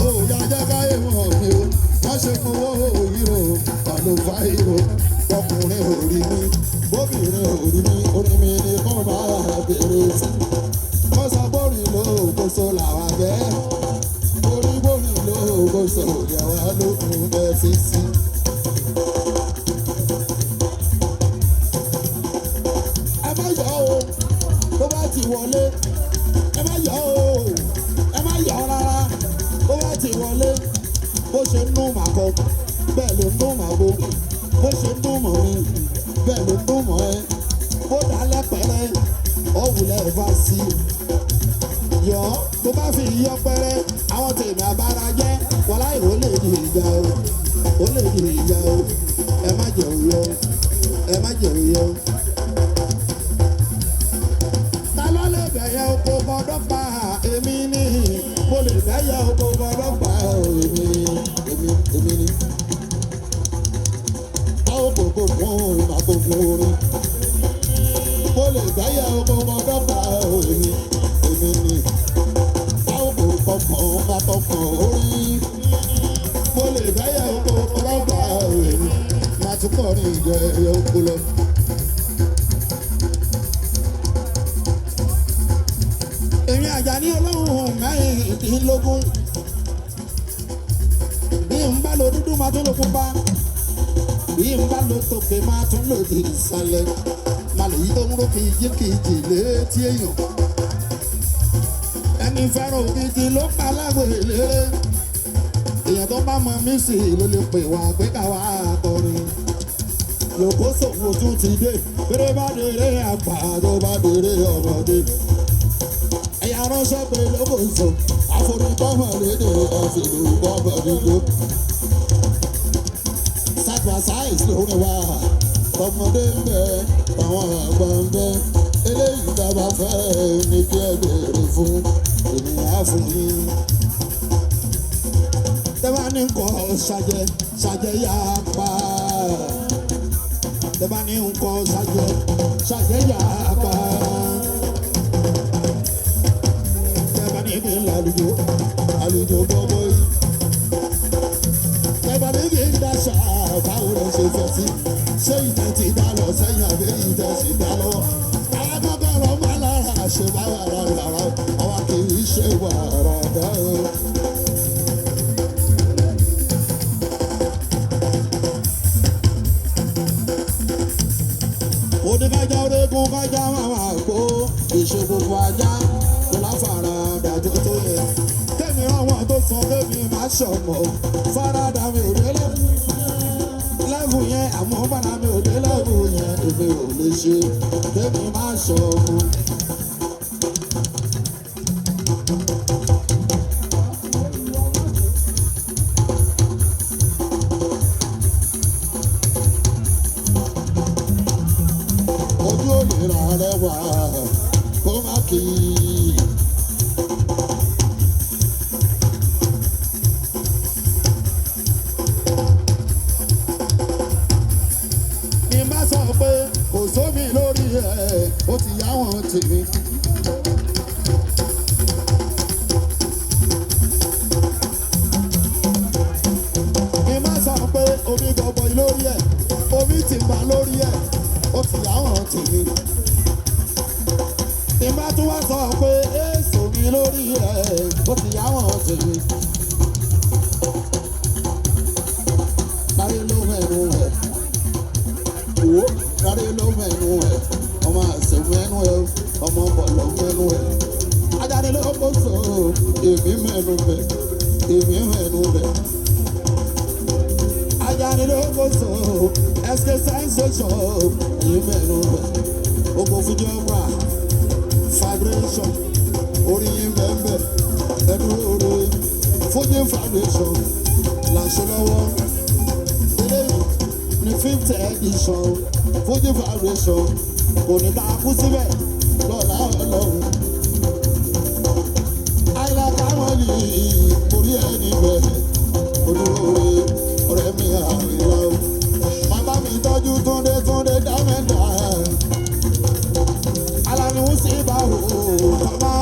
Ó yá jẹ́ káyé mọ̀ mi o, wọ́n ṣe mọ owó euro, all over Europe. Ọkùnrin ò rí mi, bóbìnrin ò rí mi, orí mi ni kò máa bèrè sí. Wọ́n sọ bórin lóògóso làwọn bẹ́ẹ̀. Orí bórin lóògóso làwọn lókun ẹ̀ fi sí. Ẹ má yọ̀ o, tó bá ti wọlé. Ẹ má yọ̀ o, ẹ má yọ̀ rárá. Tó bá ti wọlé, bó ṣe ń dún màkọ, bẹ́ẹ̀ ló ń dún màbo. Bó ṣe ń dún mọ́ mi, bẹ́ẹ̀ ló ń dún mọ́ ẹ. Bó dálẹ́ pẹ́rẹ́, ó wulẹ̀ fa sí i. Yọ̀ Tó bá fi yọ pẹ́rẹ́, àwọn tèmi abára jẹ́. Wàláì ó lè di ìjà o, ó lè di ìjà o. Ẹ má jẹ́ òye o, ẹ má jẹ́ òye o. Ta ló lè bẹ̀yẹ oko gbọ́dọ̀ pa èmi ni? Mo lè bẹ̀yẹ oko gbọ́dọ̀ pa èmi, èmi, èmi ni. Báwo kò kò fún màá kò fún orin. Mo lè bẹ̀yẹ oko gbọ́dọ̀ pa èmi, èmi ni. Báwo kò kò fún màá kò fún orin. Mo lè bẹ̀yẹ oko gbọ́dọ̀ pa èmi. Màá tún kọrin ìjọ ẹyẹ oko lọ. Èmi Àjàní olóhùn 16. Bí n bá lo dúdú máa tún lo pupa. Bí n bá lo tòkè máa tún lò di ìsàlẹ̀. Màá lè yí tó ń ró kìjikìji létí èèyàn. Ẹni fẹ́ràn òkìkí ló pa lágbo eléré. Èèyàn tó bá mọ mísì ló lè pè wá pé káwá kọrin. Lòkóṣòwò tún ti dé. Béré bá dèrè àgbà tó bá dèrè ọmọdé. Ẹ̀yà ránṣẹ́ pé lókòóso, àforúkọ́mọ̀ lédè àfìlúkọ́mọ̀ nígbó. Sacrifice lórí wa, ọmọdé ń bẹ, àwọn àgbà ń bẹ. Eléyìí tá a bá fẹ́ ní kí ẹ béèrè fún, èmi á fún yín. Tẹ́ bá ní nǹkan ṣàjẹ́, ṣàjẹ́ yá pa. Tẹ́ bá ní nǹkan ṣàjẹ́, ṣàjẹ́ yá pa. Tẹ́ bá ní kí n lálùjọ, àlùjọ gbọ́gbọ́ yìí. Tẹ́ bá ní kí n dáṣà, báwo lẹ ṣe fẹ́ sí? Ṣé ìtẹ̀ ti dá lọ sẹ́yìn àbí ìtẹ̀ sì dá lọ́wọ́? Alágbọ́gbọ́rọ̀ máa lára ṣe bá wà rárá, àwa kì í ṣe wàrà dá o. Oníkájá orékún kájá máa máa gbó, ìṣe gbogbo ajá kò láfara dájú tó yẹ. Kémi ráwọn tó sọ kémi má ṣọ̀mọ̀, faradà mi ò délé. Lẹ́bù yẹn àmọ́ bàrà mi ò dé lẹ́bù yẹn, èmi ò lè ṣe kémi má ṣọ̀mọ̀. Ojú ò lè ra rẹwà kó má kì í. Bí n bá sọ pé kò sómi lórí ẹ̀, ó ti yá wọn tèmi. Bí n bá sọ pé omi gọbọi lórí ẹ̀, omi ti bà lórí ẹ̀, ó ti yá wọn tèmi. Bí n bá tún wá sọ pé èso mi lórí ẹ̀, ó ti yá wọn tèmi. Láyé ló mẹ́nu ẹ̀. Wo láyé ló mẹ́nu ẹ̀. Ọmọ àṣẹ mẹ́nu ẹ̀, ọmọ bọ̀lọ̀ mẹ́nu ẹ̀. Ajáde ló kó so, èmi mẹ́nu bẹ̀, èmi mẹ́nu bẹ̀. Ajáde ló kó so, SK sensation, èmi mẹ́nu bẹ̀. Ogo Fuji Opera, vibration, orí yín bẹ́ẹ̀ ẹnu oore. Fuji vibration, là ń ṣe lọ́wọ́. Eléyìí ní fifth edition, Fuji vibration, kò ní ta kú síbẹ̀ lọ́la ọlọ́run. Àìlá kámọ́lì orí ẹni bẹ̀rẹ̀, olóore ọ̀rẹ́ mi àìlá o. Bàbá mi tọ́jú Túndé Túndé dámẹ́ta. Alani ń sì bá wò kọ́má.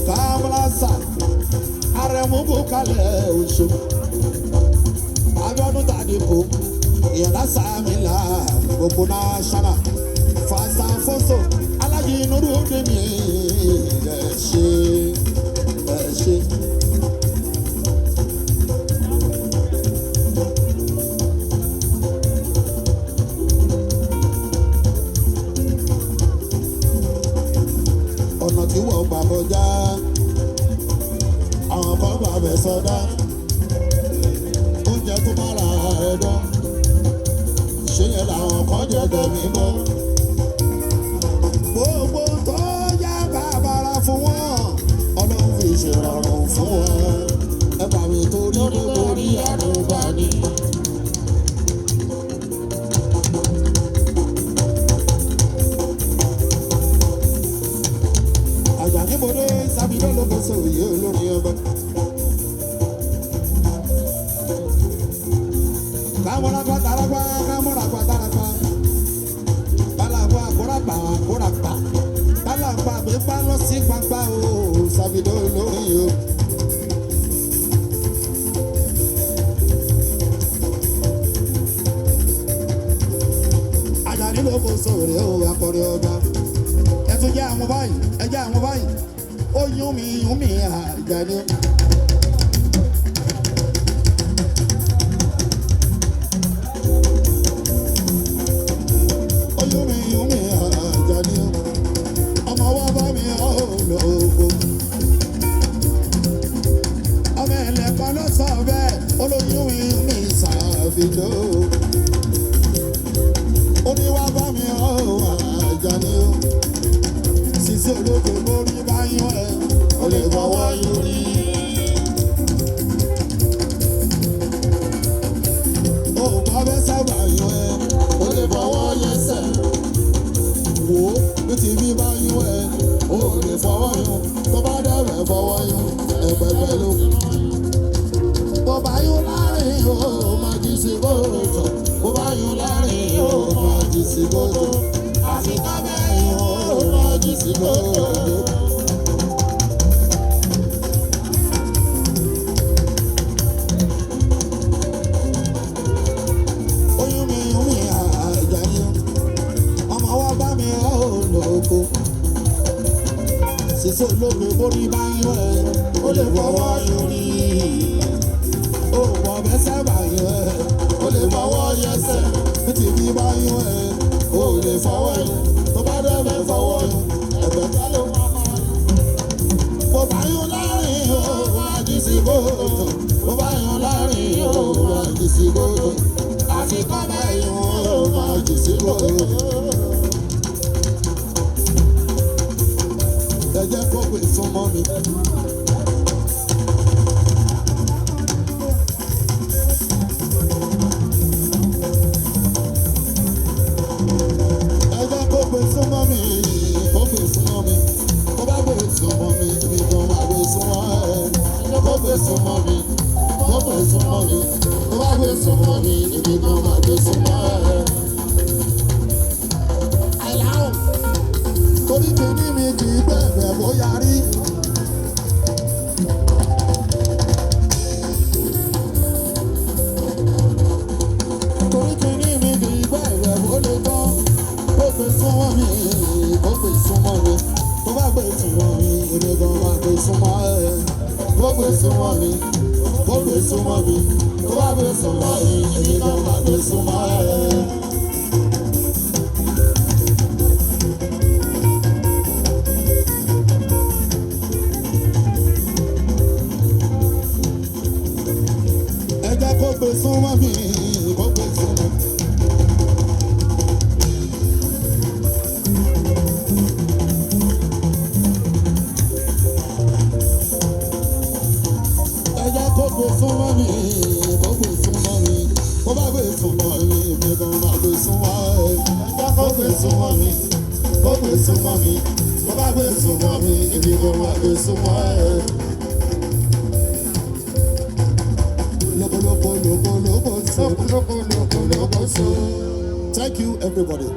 Kámúlásà, Arẹ̀mú bò kalẹ̀ oṣù. Abíọ́dún Tàdípò, Ìyànlá Sàmìlà, gbogbo náṣánà. Fàṣà Fọ́sọ̀, Alájí Nuru Dèmí, ẹ ṣé, ẹ ṣé. Ọ̀nà tí wọ́n gbà kọjá, àwọn kan gbà bẹ̀ sọdá. Oúnjẹ tó bá ra ẹ̀dán, ṣé yẹn làwọn kan jẹ tẹ̀mí mọ́. Gbogbo lóko sòye olórin ọba. Kámọ́rápá tarápá kámọ́rápá tarápá. Bálàpá kóràpá kóràpá. Bálàpá pípa lọ sí gbangba o, Sàfidó olórin o. Àjàní lóko sòrè o, akọrin ọba. Ẹ tún jẹ́ àwọn báyìí, ẹ jẹ́ àwọn báyìí. Ó yún mi Àjàní. Ó yún mi Àjàní. Ọmọ wa bá mi lóko. Ọmọ ẹlẹ́kan ló sọ bẹ́ẹ̀, ó ló yún mi Sàfidó. Ó ní wá bá mi Àjàní. Sisi ológo lórí bá yún ẹ, ó lè fọwọ́ yún rí. Ó bá bẹ́ sábà yún ẹ, ó lè fọwọ́ yẹsẹ̀. Wò ó bí tìbí bá yún ẹ, ó lè fọwọ́ yún. Tó bá dẹ̀rẹ̀ fọwọ́ yún, ẹ̀pẹ̀pẹ̀ ló. Bó bá yún láàrin o, máa jí sí kòtò. Bó bá yún láàrin o, máa jí sí kòtò. Àfi ká bẹ́ẹ̀ yún o, máa jí sí kòtò. Oyún mi yún mi Àjàní. Ọmọ wa bá mi lóko. Sísè ológo borí bá yún ẹ, ó lè fọwọ́ yún rí. Ó wọ bẹ́sẹ̀ bá yún ẹ, ó lè fọwọ́ yẹsẹ̀. Bí tìbí bá yún ẹ, ó lè fọwọ́ yún. Tó bá dẹ̀bẹ̀ fọwọ́ yún, ẹ̀bẹ̀ bá ló máa máa. Bó bá yún láàrin o, máa jí sí kòtò. Bó bá yún láàrin o, máa jí sí kòtò. Àfi kọ́ bá yún o, máa jí sí kòtò. Ẹ jẹ́ kó pè súnmọ́ mi. Ẹ jẹ́ kó pè súnmọ́ mi, kó pè súnmọ́ mi. Kó bá pè súnmọ́ mi, èmi gan máa pè súnmọ́ ẹ. Kó pè súnmọ́ mi, kó pè súnmọ́ mi. Kó bá pè súnmọ́ mi, èmi gan máa pè súnmọ́ ẹ. Àìlá o, torí kìíní mi kì í bẹ̀rẹ̀ bóyá rí. Torí kìíní mi kì í bẹ̀rẹ̀ bó lè tán. Kó pè súnmọ́ mi, kó pè súnmọ́ mi. Tó bá pè súnmọ́ mi, èmi gan máa pè súnmọ́ ẹ. Kó pè súnmọ́ mi, kó pè súnmọ́ mi. Tó bá pè súnmọ́ mi, èmi gan máa pè súnmọ́ ẹ. Ẹ jẹ́ kó pè súnmọ́ mi, kó pè súnmọ́ mi. Ẹ jẹ́ kó pè súnmọ́ mi, kó pè súnmọ́ mi. Kó bá pè súnmọ́ mi, èmi gan máa pè súnmọ́ ẹ. Kó pè súnmọ́ mi, kó pè súnmọ́ mi. Kó bá pè súnmọ́ mi, èmi gan máa pè súnmọ́ ẹ. Loko loko loko loko so loko loko loko so. Thank you, everybody.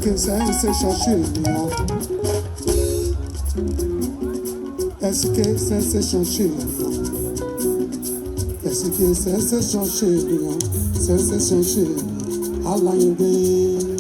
SK sensation ṣe ènìyàn. SK sensation ṣe ènìyàn. SK sensation ṣe ènìyàn. Sensation ṣe ènìyàn. Aláyìndé.